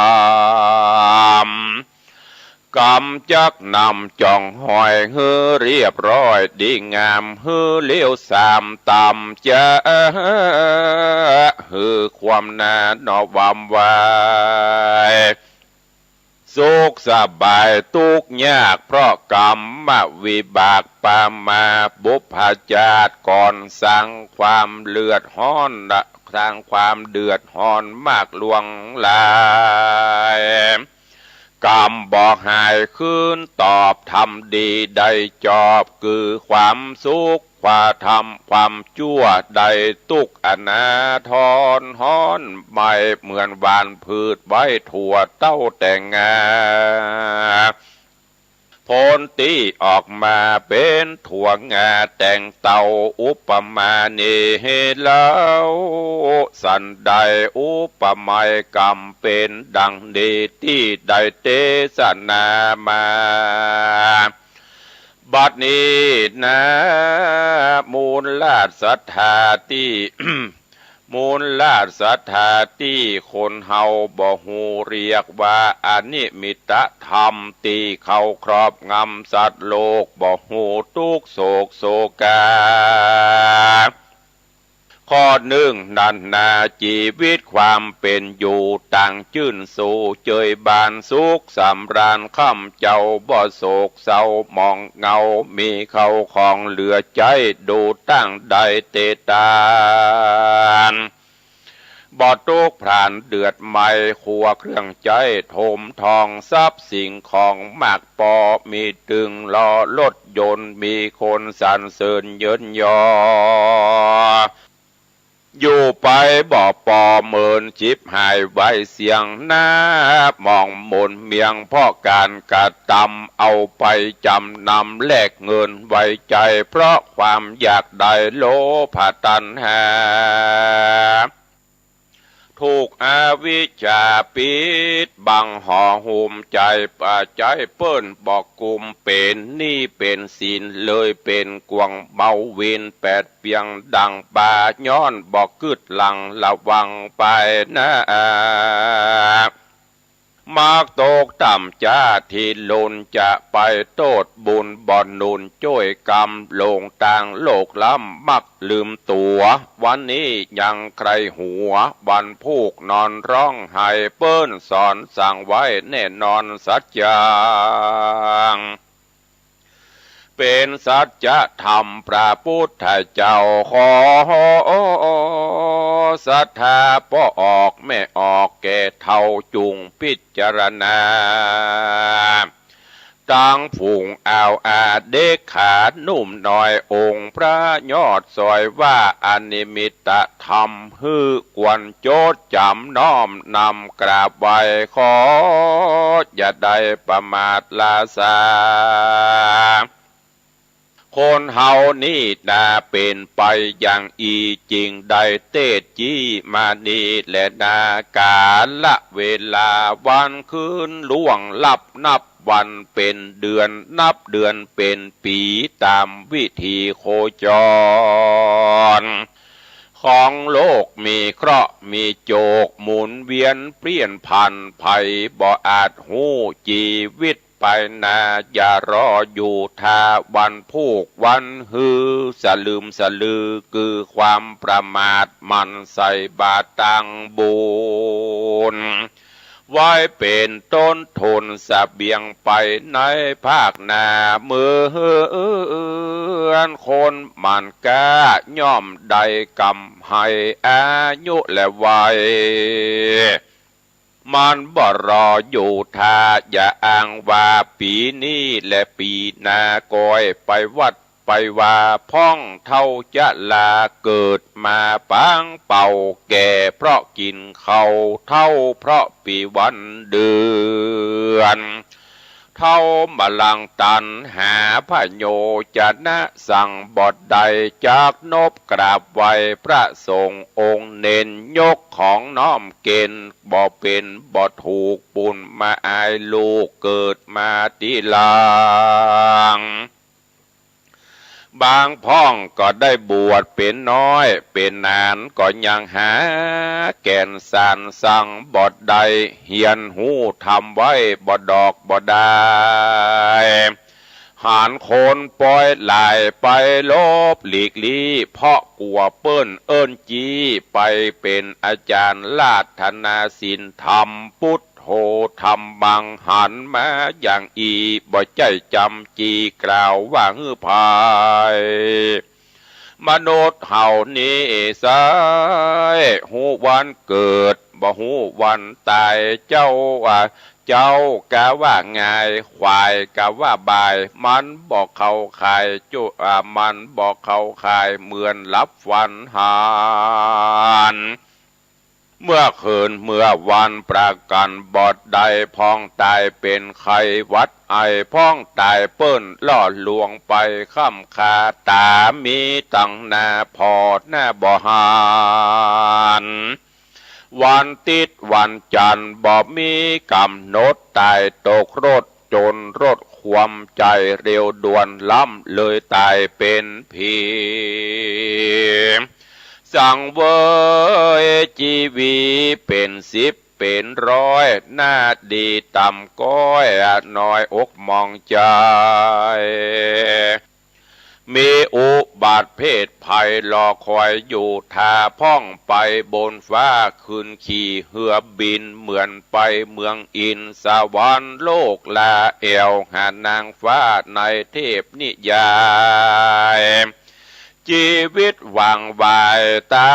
กำจักนำจ่องหอยหื้อเรียบร้อยดีงาม หื้อเลี้ยวสามต๋ามจะ หื้อความหน้าหนอหวามไหว สุขสบายตุ๊กข์ยาก เพราะกรรมวิบากปามา บุพชาติก่อนสร้างความเดือดฮ้อน สร้างความเดือดฮ้อนมากลวงหลาย กรรมบ่หายคืนตอบ ทำดีได้จอบ คือความสุข ความทำความชั่วได้ตุ๊กข์อนาถอนฮ้อนไหม้ เหมือนหว่านพืชไว้ถั่วเต้าแตงงา ผลตี้ออกมาเป๋นถั่วงาแตงเต้า อุปมานี้เล่า สันใดอุปไมยกรรมเป๋นดังนี้ตี้ได้เตสนามา บัดนี้นามูลราชศรัทธาตี้ มูลลาศรัทธาตี้คนเฮาบ่ฮู้ เรียกว่าอนิมิตธรรม ตี้เขาครอบงำสัตว์โลกบ่ฮู้ตุ๊กข์โศกโศกา ข้อนึ่งนั้นนา จีวิตความเป๋นอยู่ ตั้งจื้นสู้เจยบาน สุขสำราญค่ำเจ้า บ่โศกเศร้าหมองเหงา มีเข้าของเหลือใจ๊ ดูตั้งได้เตตาน บ่ตุ๊กข์พรานเดือดไหม้ ครัวเครื่องใจ๊ถมทอง ทรัพย์สิ่งของมากปอ มีตึงล้อรถยนต์ มีคนสรรเสริญเยินยอ อยู่ไปบ่ปอ เมินฉิบหายไว้เสี้ยงนา หมองหมนเมียงเพราะก๋านกระตำ เอาไปจ๋ำนำแลกเงินไว้ใจ๊ เพราะความอยากได้โลภะตัณหา ถูกอวิชชาปิดบังห่อหุ้มใจ๊ ปะใจ๊เปิ้นบ่กุม เป๋นหนี้เป๋นสิน เลยเป๋นกวางเบาเวรแปดเปียงดั่งปลา ย้อนบ่กึ๊ดหลังระวังไปหน้า มักตกต่ำจ้า ตี้หลุนจะไปโต้ษบุญ บ่หนุนจ้วยกรรม หลงตางโลกล้ำ มักลืมตั๋ว วันนี้ยังใคร่หัว วันพูกนอนฮ้องไห้ เปิ้นสอนสั่งไว้แน่นอนสัจจัง เป๋นสัจธรรมพระปุทธเจ้า ขอศรัทธาป้อออกแม่ออก แก่เฒ่าจุ่งพิจารณา ตังฝูงอ่าวอาเด็กขาหนุ่มน้อย องค์พระยอดสอยว่า อนิมิตธรรม หื้อควรจดจ๋ำน้อมนำกราบไหว้ ขออย่าได้ประมาทลาซา คนเฮานี้นา เป๋นไปอย่างอี้ จึงได้เตสน์จี้มานี้แลนา ก๋าละเวลาวันคืนล่วงลับ นับวันเป๋นเดือน นับเดือนเป๋นปี๋ ต๋ามวิถีโคจร ของโลก มีเคราะห์มีโจก หมุนเวียนเปลี่ยนผัน ใผบ่อาจฮู้จีวิตไปนา อย่ารออยู่ถ้าวันพูกวันหื้อ สะลืมสะลือคือความประมาท หมั่นใส่บาตรตังบุญ ไว้เป๋นต้นทุนเสบียงไปในภาคหน้า เหมือนคนหมั่นกล้า ย่อมได้กำไรอายุและวัย มันบ่รออยู่ถ้า อย่าอ้างว่าปี๋นี้และปี๋หน้า ก้อยไปวัด ไปวาพ่องเฒ่าจะลา เกิดมาปางเป่า แก่เพราะกิ๋นข้าว เฒ่าเพราะปี๋วันเดือน เฒ่าบ่ลังตัณหา พโยจะนะสั่งบ่ได้ จักนบกราบไหว้พระสงฆ์องค์เน้น ยกของน้อมเก๋ณฑ์ บ่เป๋นบ่ถูก ปูนมาอายลูกเกิดมาตี้หลัง บางพ่องก็ได้บวชเป๋นน้อยเป๋นนาน ก็ยังหาแก่นสารสั่งบ่ได้ เฮียนฮู้ธรรมไว้บ่ดอกบ่ดาย หานคนปอยหลายไปหลบหลีกลี้ เพราะกั๋วเปิ้นเอิ้นจี้ ไปเป๋นอาจ๋ารย์ราธนาศีลธรรม ปุทโธธัมมัง หันมาอย่างอี้ บ่ใจ้จ๋ำจี้กล่าวว่าหื้อไพร่ มนุษย์เฮานี้ใส้ ฮู้วันเกิด บ่ฮู้วันต๋าย เจ้าว่า เจ๊ากะว่าง่าย ขวายกะว่าบ่าย มันบ่เข้าข่ายจุ อ่า มันบ่เข้าข่าย เหมือนหลับฝันหัน เมื่อคืนเมื่อวันประกั๋นบ่ได้ พ่องต๋ายเป๋นไข้หวัดไอ พ่องต๋ายเปิ้นล่อลวงไปค่ำคา ต๋ามีตังหน้าผ่อหน้าบ่หัน วันติ๊ดวันจันทร์บ่มีก๋ำหนด ต๋ายตกรถ จ๋นรถคว่ำ ใจ๋เร็วด่วนล้ำ เลยต๋ายเป๋นผี สังเวยจีวีเป๋นสิบเป๋นร้อย หน้าดีต่ำก๊อย น้อยอกหมองใจ๋ มีอุบัติเพศภัยรอคอยอยู่ ถ้าพ่องไปบนฟ้า ขึ้นขี่เฮือบินเหมือนไปเมืองอินทร์ สวรรค์โลกลาแอ่ว หานางฟ้าในเทพนิยาย จีวิตหวั่นไหวต๋า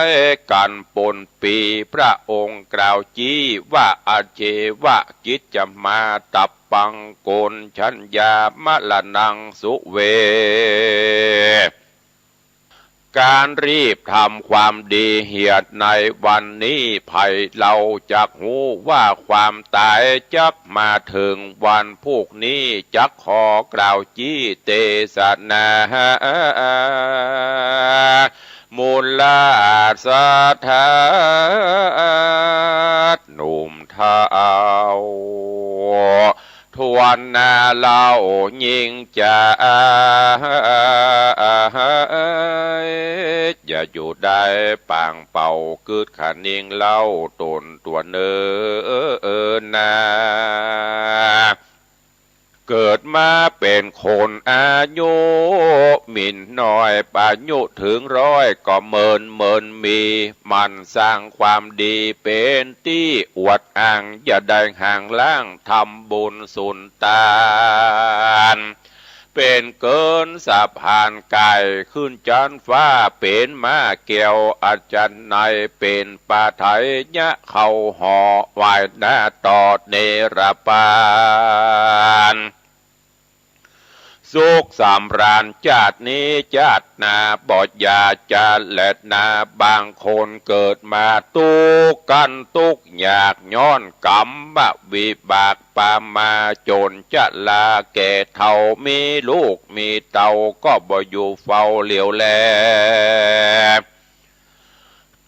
ยกั๋นปนปี พระองค์กล่าวจี้ว่า อาเชวะกิจจมา ตัปปัง โกณฑัญญา มรณัง สุเว ก๋านรีบทำความดีเหียดในวันนี้ ใผเล่าจักฮู้ว่าความต๋ายจักมาเถิงวันพูกนี้ จักขอกล่าวจี้เตสนา มูลาสถา หนุ่มเฒ่า ทวนหน้าเล่ายิ่งจะ อย่าอยู่ได้ปางเป่า กึ๊ดคะนิงเล่าต๋นตั๋วเนอนา เกิดมาเป๋นคนอายุหมิ่นน้อย อายุเถิงร้อยก็เมินเมินมี หมั่นสร้างความดีเป๋นตี้อวดอ้าง อย่าได้ห่างล้างทำบุญสุนตาน เป๋นเกินสะพานก๋ายขึ้นจั๊นฟ้า เป๋นม้าแก้วอัศนัย เป๋นปาไถยะเข้าหอ ไหว้หน้าต่อเนรปาน สุขสำราญจาตินี้จาติหน้า บ่อย่าจะแลนา บางคนเกิดมาตุ๊กข์กั๋นตุ๊กข์ยาก ย้อนกรรมวิบากปามา จ๋นจะลาแก่เฒ่า มีลูกมีเต้าก็บ่อยู่เฝ้าเหลียวแล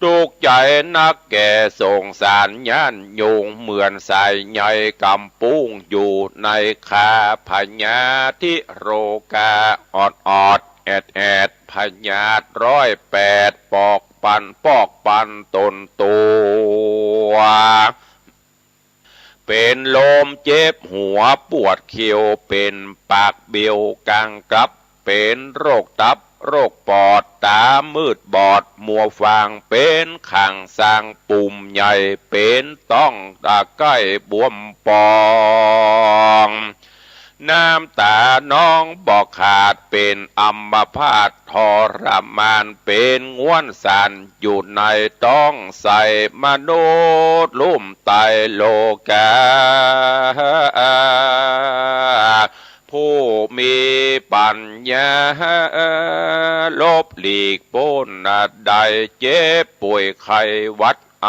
ตุ๊กข์ใจ๋นักแก่สงสารญาติโยม เหมือนสายใยกำปุ้งอยู่ในคา พยาธิโรคาออดๆ แอดๆ พยาธิร้อยแปด ปอกปันปอกปันตนตั๋ว เป๋นลมเจ็บหัวปวดเข่า เป๋นปากเบียวกางกลับ เป๋นโรคตับโรคปอด ต๋ามืดบอดมัวฟาง เป๋นข้างซ้างปุ่มใหญ่ เป๋นต๊องตะไคร่บวมป่อง น้ำต๋านองบ่ขาด เป๋นอัมพาตทรมาน เป๋นง่วนสานอยู่ในต๊องไส้ มนุษย์ลุ่มต๋ายโลกา ผู้มีปัญญา หลบหลีกป๊นได้ เจ็บป่วยไข้หวัดไอ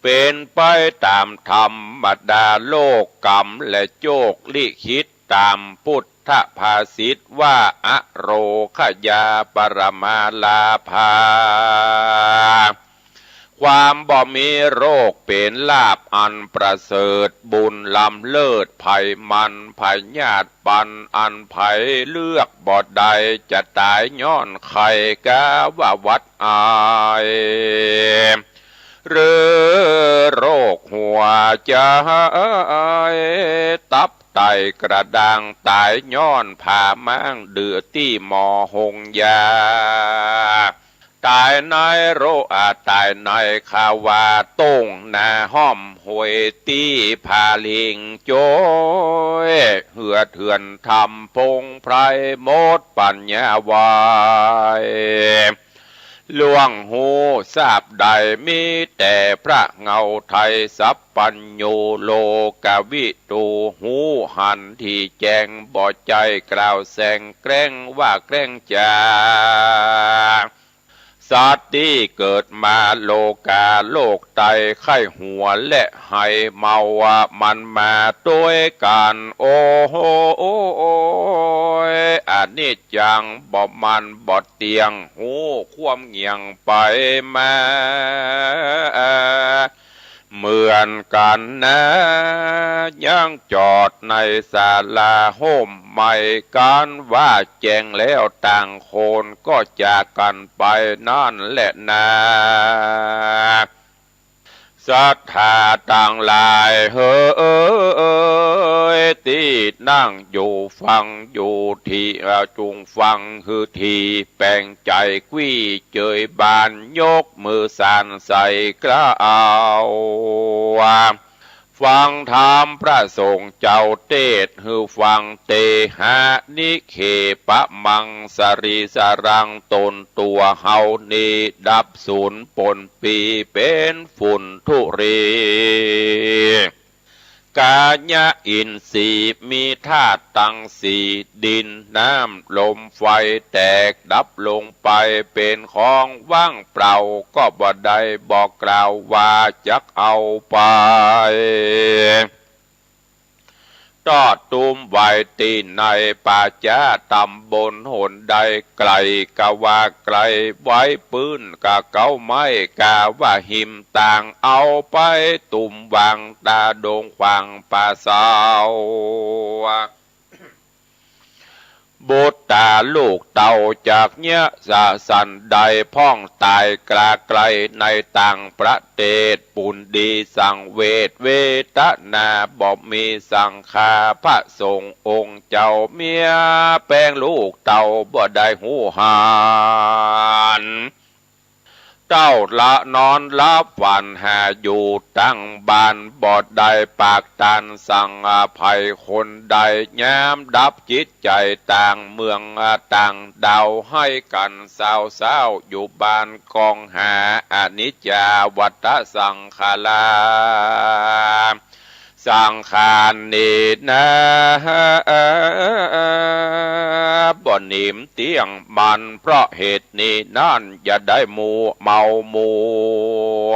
เป๋นไปต๋ามธรรมดาโลก กรรมและโชคลิขิต ต๋ามปุทธภาษิตว่า อโรคยาปรมาลาภา ความบ่มีโรคเป๋นลาภอันประเสริฐ บุญล้ำเลิศ ไผมันพยาธิปัน อันไผเลือกบ่ได้ จะต๋ายย้อนไข้กาว่าหวัดไอ หรือโรคหัวใจ๋ ตับไตกระด้าง ต๋ายย้อนผ่าม้าง ดื้อตี้หมอหงยา ต๋ายในโรค อ่า ต๋ายในคาวา ต้งหน้าห้อมห้วย ตี้ผาลิงโจ้ย เหือดเถื่อนทำพงไพร หมดปัญญาไหว ล่วงฮู้ทราบได้ มีแต่พระเหง้าไทย สัพพัญญูโลกวิทู ฮู้หันตี้แจ้ง บ่ใจ้กล่าวแสงแกล้งว่าแกล้งจ๋า สัตว์ตี้เกิดมาโลกา โรคไตไข้หัวและไฮเมา มันมาตวยกั๋น โอ้โห โอ้ย อนิจจัง บ่มั่นบ่เตี้ยง ฮู้ความเหงี่ยงไปมา เ เหมือนกั๋นนา ยังจอดในศาลาฮ่มไหม้กั๋น ว่าแจ้งแล้วต่างคนก็จากกั๋นไปนั้นแหละนา ศรัทธาตังหลายเหย ตี้นั่งอยู่ฟังอยู่ตี้ จุ่งฟังหื้อตี้ แป๋งใจ๋กวี้เจยบาน ยกมือสานใส่เกล้า ฟังธรรมพระสงฆ์เจ้าเตสน์หื้อฟัง เตหะนิเคปะมัง สะรีสะรัง ตนตั๋วเฮานี้ดับสูญปนปี้เป๋นฝุ่นธุลี กายะอินทรีย์มีธาตุตังสี่ ดิน น้ำ ลม ไฟ แตกดับลงไปเป๋นของว่างเปล่า ก็บ่ได้บอกกล่าวว่าจักเอาไป ตอดตุ้มไว้ตี้ไหน ป่าจ๊าต๋ำบนหนใด ไก๋ก็ว่าไก๋ ไว้ปื้นก็เก๊าไม้ กาว่าหิมต่าง เอาไปตุ้มวางต๋าดงขวางป่าเซา บุตตาลูกเต้าจักเยียะสะสันใด พ่องต๋ายกล้าไกลในต่างประเตศ ปุ้นดีสังเวชเวทนาบ่มีสังขา พระสงฆ์องค์เจ้าเมียแป๋งลูกเต้าบ่ได้ฮู้หัน เต้าละนอนหลับฝันหาอยู่ตังบ้าน บ่ได้ปากตานสังอภัยคนใด ยามดับจิตใจ๋ต่างเมืองต่างดาว หื้อกั๋นเศร้าๆ อยู่บ้านกองหา อนิจจาวัฏฏะสังขารา สังขารนี้นา บ่นิ่มเตี้ยงมั่น เพราะเหตุนี้นั้น อย่าได้มัวเมามัว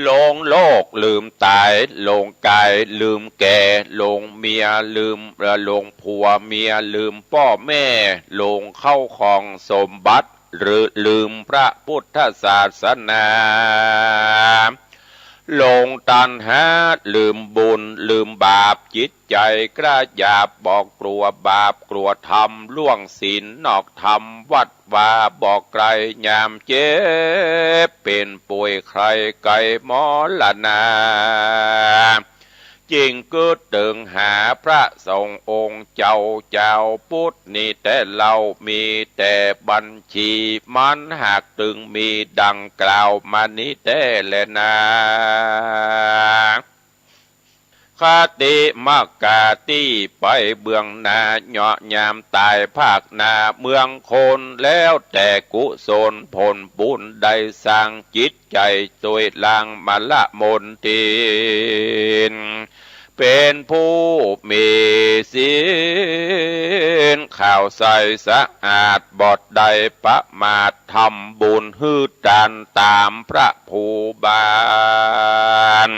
หลงโลกลืมต๋าย หลงก๋ายลืมแก่ หลงเมียลืม เอ่อ หลงผัวเมียลืมป้อแม่ หลงเข้าของสมบัติ หรือลืมพระพุทธศาสนา หลงตัณหา ลืมบุญ ลืมบาป จิตใจ๋กล้าหยาบ บ่กลัวบาปกลัวธรรม ล่วงศีลนอกธรรม วัดวาบ่ไก๋ ยามเจ็บเป๋นป่วยไข้ใก้มรณา จึงกึ๊ดเติงหาพระสงฆ์องค์เจ้า เจ้าพุทธนี้แต๊เล่า มีแต่บัญชีมันหากตึงมีดังกล่าวมานี้แต๊แลนา คติมกาตี้ไปเบื้องหน้า เยาะยามต๋ายภาคหน้าเมืองคน แล้วแต่กุศลผลบุญได้สร้างจิตใจ๋ ตวยล้างมลมลทิน เป๋นผู้มีศีลขาวใสสะอาด บ่ได้ประมาท ทำบุญหื้อตานต๋ามพระภูบาล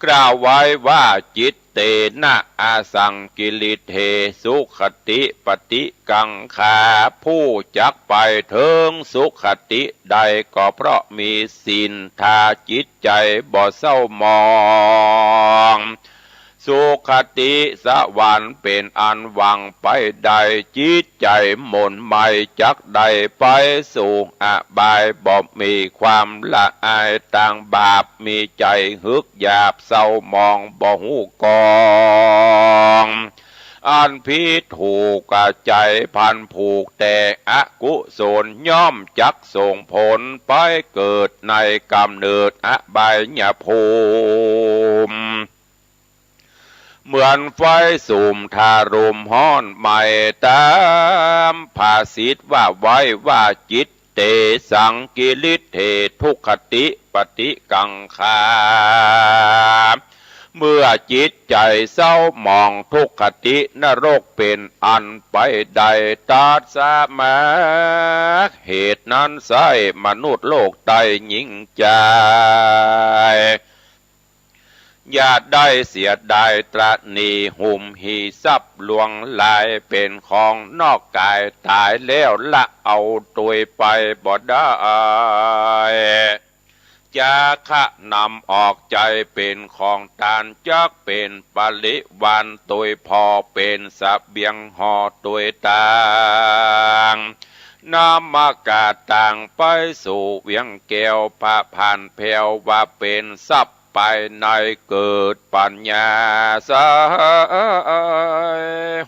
กล่าวไว้ว่า จิตเตนะ อสังกิริเท สุขติปฏิกังขา ผู้จักไปเถิงสุขติได้ ก็เพราะมีศีล ถ้าจิตใจ๋บ่เศร้าหมอง สุขติสวรรค์เป๋นอันหวังไปได้ จิตใจ๋หม่นไหม้จักได้ไปสู่อบาย บ่มีความละอายต่างบาป มีใจ๋หึกหยาบเศร้าหมอง บ่ฮู้กองอันผิดถูก ใจ๋พันผูกแต่อกุศล ย่อมจักส่งผลไปเกิดในก๋ำเนิดอบายภูมิ เหมือนไฟสุมถ้าลมฮ้อนไหม้ ต๋ามภาษิตว่าไว้ว่า จิตเตสังกิริเท ทุคติปฏิกังขา เมื่อจิตใจ๋เศร้าหมอง ทุคตินรกเป๋นอันไปได้ ตัสมา เหตุนั้นไส้มนุษย์โลกใต้หญิงจาย อย่าได้เสียดายตระหนี่ หุมหีทรัพย์หลวงหลาย เป๋นของนอกก๋าย ต๋ายแล้วละเอาตวยไปบ่ได้ จาคะนำออกใจ๋ เป๋นของตาน จักเป๋นปริวารตวย ผ่อเป๋นเสบียงห่อตวยตาง นำก๋าตางไปสู่เวียงแก้ว พระพานแผ้ว ว่าเป๋นทรัพย์ภายในเกิดปัญญาใส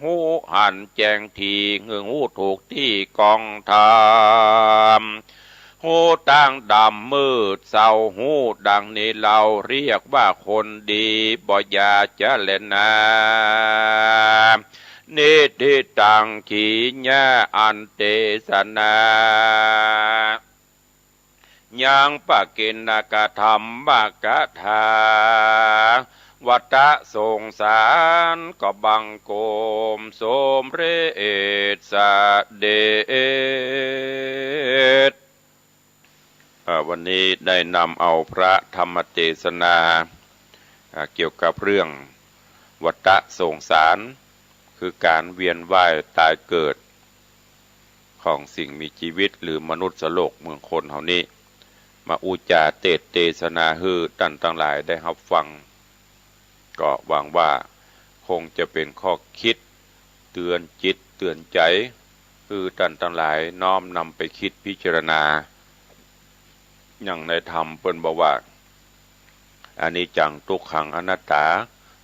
ฮู้หันแจ้งตี้ หื้อฮู้ถูกตี้กองธรรม ฮู้ตางดำมืดเศร้า ฮู้ดังนี้เฮาเรียกว่าคนดี บ่อย่าจะแลนา นิทิตัง ขีญา อันเตสนา ยังปะกิณกะธัมมกถา วัตตะสงสาร ก็บังคมสมเร็จเสด็จ เอ่อ วันนี้ได้นำเอาพระธรรมเตสนา อ่า เกี่ยวกับเรื่องวัฏฏะสงสาร คือก๋านเวียนว่ายต๋ายเกิดของสิ่งมีจีวิต หรือมนุษย์โลกเมืองคนเฮานี้ มาอู้จ๋าเตสน์เตสนาหื้อต้านตังหลายได้ฮับฟัง ก็หวังว่าคงจะเป๋นข้อคิดเตื๋อนจิตเตื๋อนใจ๋ หื้อต้านตังหลายน้อมนำไปคิดพิจารณา อย่างในธรรมเปิ้นบอกว่า อนิจจัง ทุกขัง อนัตตา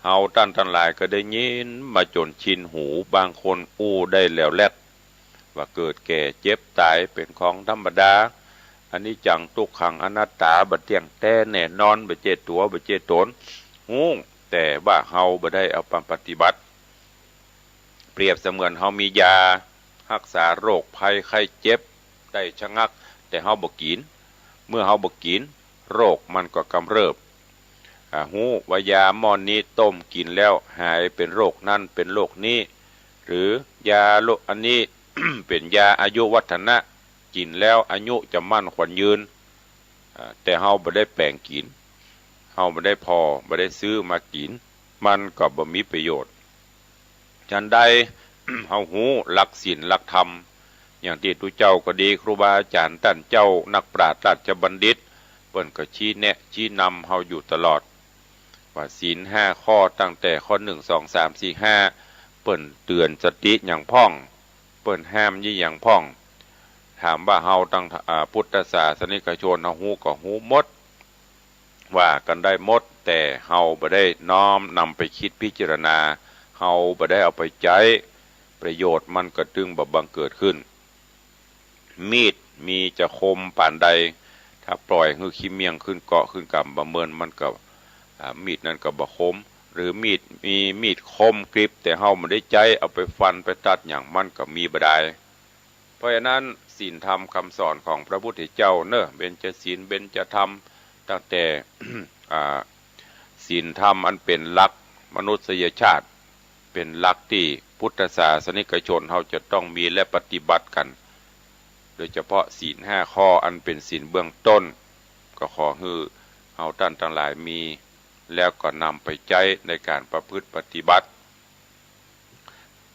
เฮาต้านตังหลายก็ได้ยินมาจ๋นชินหู บางคนอู้ได้แหลวแหลด ว่าเกิดแก่เจ็บต๋ายเป๋นของธรรมดา อนิจจัง ทุกขัง อนัตตา บ่เตี้ยงแต๊แน่นอน บ่ใจ้ตั๋ว บ่ใจ้ต๋น ฮู้ แต่ว่าเฮาบ่ได้เอามาปฏิบัติ เปรียบเสมือนเฮามียาฮักษาโรคภัยไข้เจ็บได้ชะงัก แต่เฮาบ่กิ๋น เมื่อเฮาบ่กิ๋น โรคมันก็กำเริบ อ่า ฮู้ว่ายาหม้อนี้ต้มกิ๋นแล้วหายเป๋นโรคนั้นเป๋นโรคนี้ หรือยาโรคอันนี้ เป๋นยาอายุวัฒนะ กิ๋นแล้วอายุจะมั่นขวัญยืน อ่า แต่เฮาบ่ได้แป๋งกิ๋น เฮาบ่ได้ผ่อ บ่ได้ซื้อมากิ๋น มันก็บ่มีประโยชน์ ฉันใด เฮาฮู้หลักศีลหลักธรรม อย่างตี้ตุ๊เจ้าก็ดี ครูบาอาจ๋ารย์ต้านเจ้า นักปราชญ์ราชบัณฑิต เปิ้นก็ชี้แนะชี้นำเฮาอยู่ตลอด ว่าศีลห้าข้อ ตั้งแต่ข้อหนึ่ง สอง สาม สี่ ห้า เปิ้นเตื๋อนสติหยังพ่อง เปิ้นห้ามยี่หยังพ่อง ถามว่าเฮาตัง อ่า พุทธศาสนิกชนเฮาฮู้ก็ฮู้หมด ว่ากั๋นได้หมด แต่เฮาบ่ได้น้อมนำไปคิดพิจารณา เฮาบ่ได้เอาไปใจ๊ ประโยชน์มันก็ตึงบ่บังเกิดขึ้น มีดมีจะคมปานใด ถ้าปล่อยหื้อขี้เมี่ยงขึ้นเกาะขึ้นกำบ่เมิน มันก็ อ่า มีดนั้นก็บ่คม หรือมีด มีมีดคมกริบ แต่เฮาบ่ได้ใจ๊เอาไปฟันไปตัดหยัง มันก็มีบ่ดาย เพราะฉะนั้นศีลธรรมคำสอนของพระพุทธเจ้าเน่อ เบญจศีล เบญจธรรม ตั้งแต่ อ่า ศีลธรรมอันเป๋นหลักมนุษยชาติ เป๋นหลักตี้พุทธศาสนิกชนเฮาจะต้องมีและปฏิบัติกั๋น โดยเฉพาะศีลห้าข้ออันเป๋นศีลเบื้องต้น ก็ขอหื้อเฮาต้านตังหลายมี แล้วก็นำไปใจ๊ในก๋านประพฤติปฏิบัติ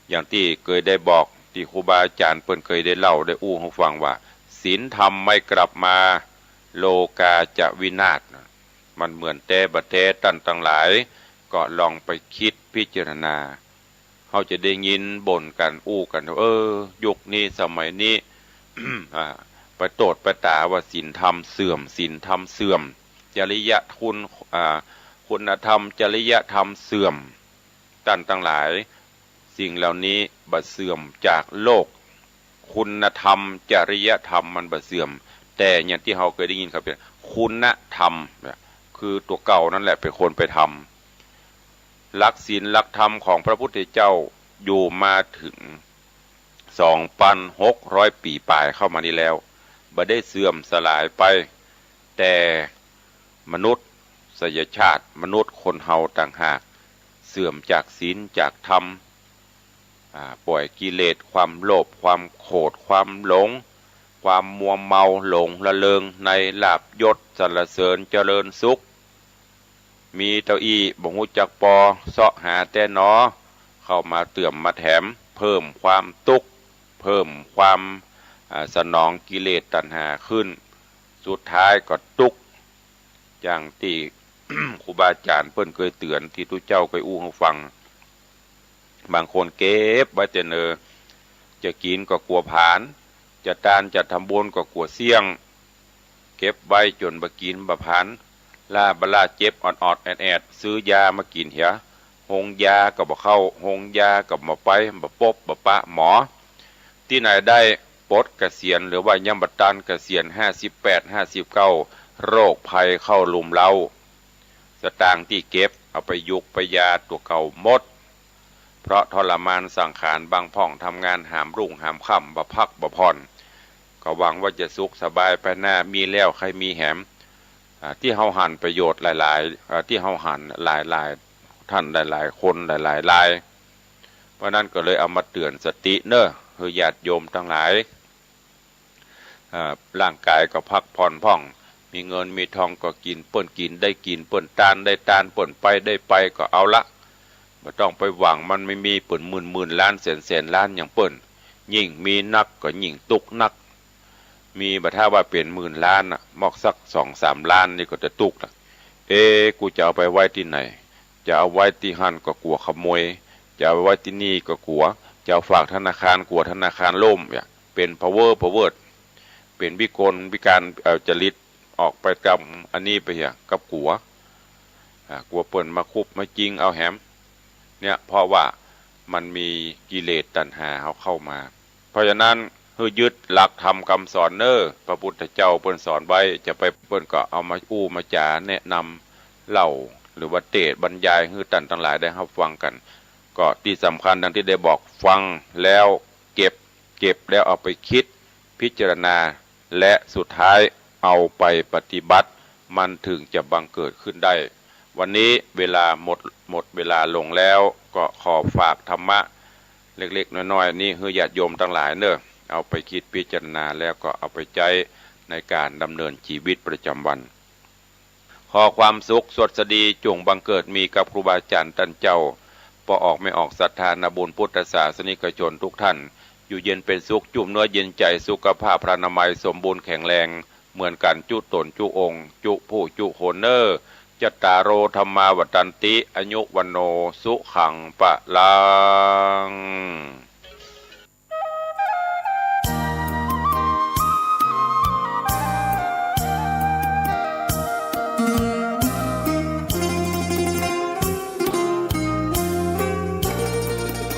อย่างตี้เกยได้บอก ตี้ครูบาอาจ๋ารย์เปิ้นเกยได้เล่าได้อู้หื้อฟังว่า ศีลธรรมไม่กลับมา โลกาจะวินาศ นะ มันเหมือนแต๊บ่แต๊ ต้านตังหลายก็ลองไปคิดพิจารณา เฮาจะได้ยินบ่นกั๋นอู้กั๋น เออ ยุคนี้สมัยนี้ อ่า ไปโตษไปต๋าว่าศีลธรรมเสื่อม ศีลธรรมเสื่อม จริยคุณ อ่า คุณธรรมจริยธรรมเสื่อม ต้านตังหลาย สิ่งเหล่านี้บ่เสื่อมจากโลก คุณธรรมจริยธรรมมันบ่เสื่อม แต่อย่างตี้เฮาเกยได้ยินเขาเป๋นคุณธรรม เนี่ย คือตั๋วเก่านั่นแหละเป๋นคนไปทำ หลักศีลหลักธรรมของพระพุทธเจ้าอยู่มาเถิง สองปันหกร้อยปี๋ป๋ายเข้ามานี้แล้ว บ่ได้เสื่อมสลายไป แต่มนุษยชาติ มนุษย์คนเฮาต่างหาก เสื่อมจากศีลจากธรรม อ่า ปล่อยกิเลส ความโลภ ความโขด ความหลง ความมัวเมาหลงระเริงในลาภยศสรรเสริญเจริญสุข มีเต้าอี้บ่ฮู้จักปอ เซาะหาแต๊หนอ เข้ามาเติมมาแถม เพิ่มความตุ๊กข์ เพิ่มความ อ่า สนองกิเลสตัณหาขึ้น สุดท้ายก็ตุ๊กข์ อย่างตี้ ครูบาอาจ๋ารย์เปิ้นเกยเตื๋อน ตี้ตุ๊เจ้าเกยอู้หื้อฟัง บางคนเก็บไว้แต่เนิน จะกิ๋นก็กั๋วผลาญ จะตานจะทำบุญก็กั๋วเสี้ยง เก็บไว้จ๋นบ่กิ๋นบ่ผลาญ ล้าบ่ล้าเจ็บออดๆ แอดๆ ซื้อยามากิ๋นเหีย โฮงยาก็บ่เข้า โฮงยาก็บ่ไป บ่ปบบ่ปะหมอ ตี้ไหนได้ปลดเกษียณ หรือว่ายังบ่ตานเกษียณ ห้าสิบแปด ห้าสิบเก้า โรคภัยเข้ารุมเร้า สตางค์ตี้เก็บเอาไปยุกไปยาตั๋วเก่าหมด เพราะทรมานสังขารบางพ่อง ทำงานหามรุ่งหามค่ำ บ่พักบ่ผ่อน ก็หวังว่าจะสุขสบายไปหน้า มีแล้วใค่มีแหม อ่า ตี้เฮาหันประโยชน์หลายๆ อ่า ตี้เฮาหันหลายๆ ท่านหลายๆ คนหลายๆ ราย เพราะนั้นก็เลยเอามาเตื๋อนสติเน่อ หื้อญาติโยมตังหลาย อ่า ร่างก๋ายก็พักผ่อนพ่อง มีเงินมีทองก็กิ๋นเปิ้นกิ๋นได้กิ๋น เปิ้นตานได้ตาน เปิ้นไปได้ไปก็เอาละ บ่ต้องไปหวังมันมีๆ เปิ้นหมื่นๆ ล้าน แสนๆ ล้านอย่างเปิ้น ยิ่งมีนักก็ยิ่งตุ๊กข์นัก มีบ่ถ้าว่าเป๋นหมื่นล้านน่ะ มอกสักสองสามล้านนี่ก็จะตุ๊กข์ละ เอ๊ะ กูจะเอาไปไว้ตี้ไหน จะเอาไว้ตี้หั้นก็กั๋วขโมย จะเอาไว้ตี้นี่ก็กั๋ว จะเอาฝากธนาคารกั๋วธนาคารล่ม เนี่ย เป๋นพะเวอพะเวิด เป๋นวิกลวิการ เอ่อ จริต ออกไปต๋ามอันนี้ไปเหีย กับกั๋ว อ่า กั๋วเปิ้นมาคุบมาจิงเอาแหม เนี่ย เพราะว่ามันมีกิเลสตัณหาเฮาเข้ามา เพราะฉะนั้นหื้อยึดหลักธรรมกำสอนเน่อ พระพุทธเจ้าเปิ้นสอนไว้ จะไปเปิ้นก็เอามาอู้มาจ๋าแนะนำเล่า หรือว่าเตสน์บรรยายหื้อต้านตังหลายได้ฮับฟังกั๋น ก็ตี้สำคัญดังตี้ได้บอก ฟังแล้วเก็บ เก็บแล้วเอาไปคิดพิจารณา และสุดท้ายเอาไปปฏิบัติ มันถึงจะบังเกิดขึ้นได้ วันนี้เวลาหมด หมดเวลาลงแล้ว ก็ขอฝากธรรมะเล็กๆ น้อยๆ นี้หื้อญาติโยมตังหลายเน่อ เอาไปคิดพิจารณาแล้วก็เอาไปใจ๊ในก๋านดำเนินจีวิตประจำวัน ขอความสุขสวัสดีจุ่งบังเกิดมีกับครูบาอาจ๋ารย์ต้านเจ้า ป้อออกแม่ออกศรัทธานาบุญพุทธศาสนิกชนทุกท่าน อยู่เย็นเป๋นสุข จุ่มเนื้อเย็นใจ๋ สุขภาพพรรณนามัยสมบูรณ์แข็งแรง เหมือนกั๋นจุ๊ต๋นจุ๊องค์ จุ๊ผู้จุ๊คนเน่อ จัตตาโร ธัมมา วัฑฒันติ อายุ วัณโณ สุขัง พลัง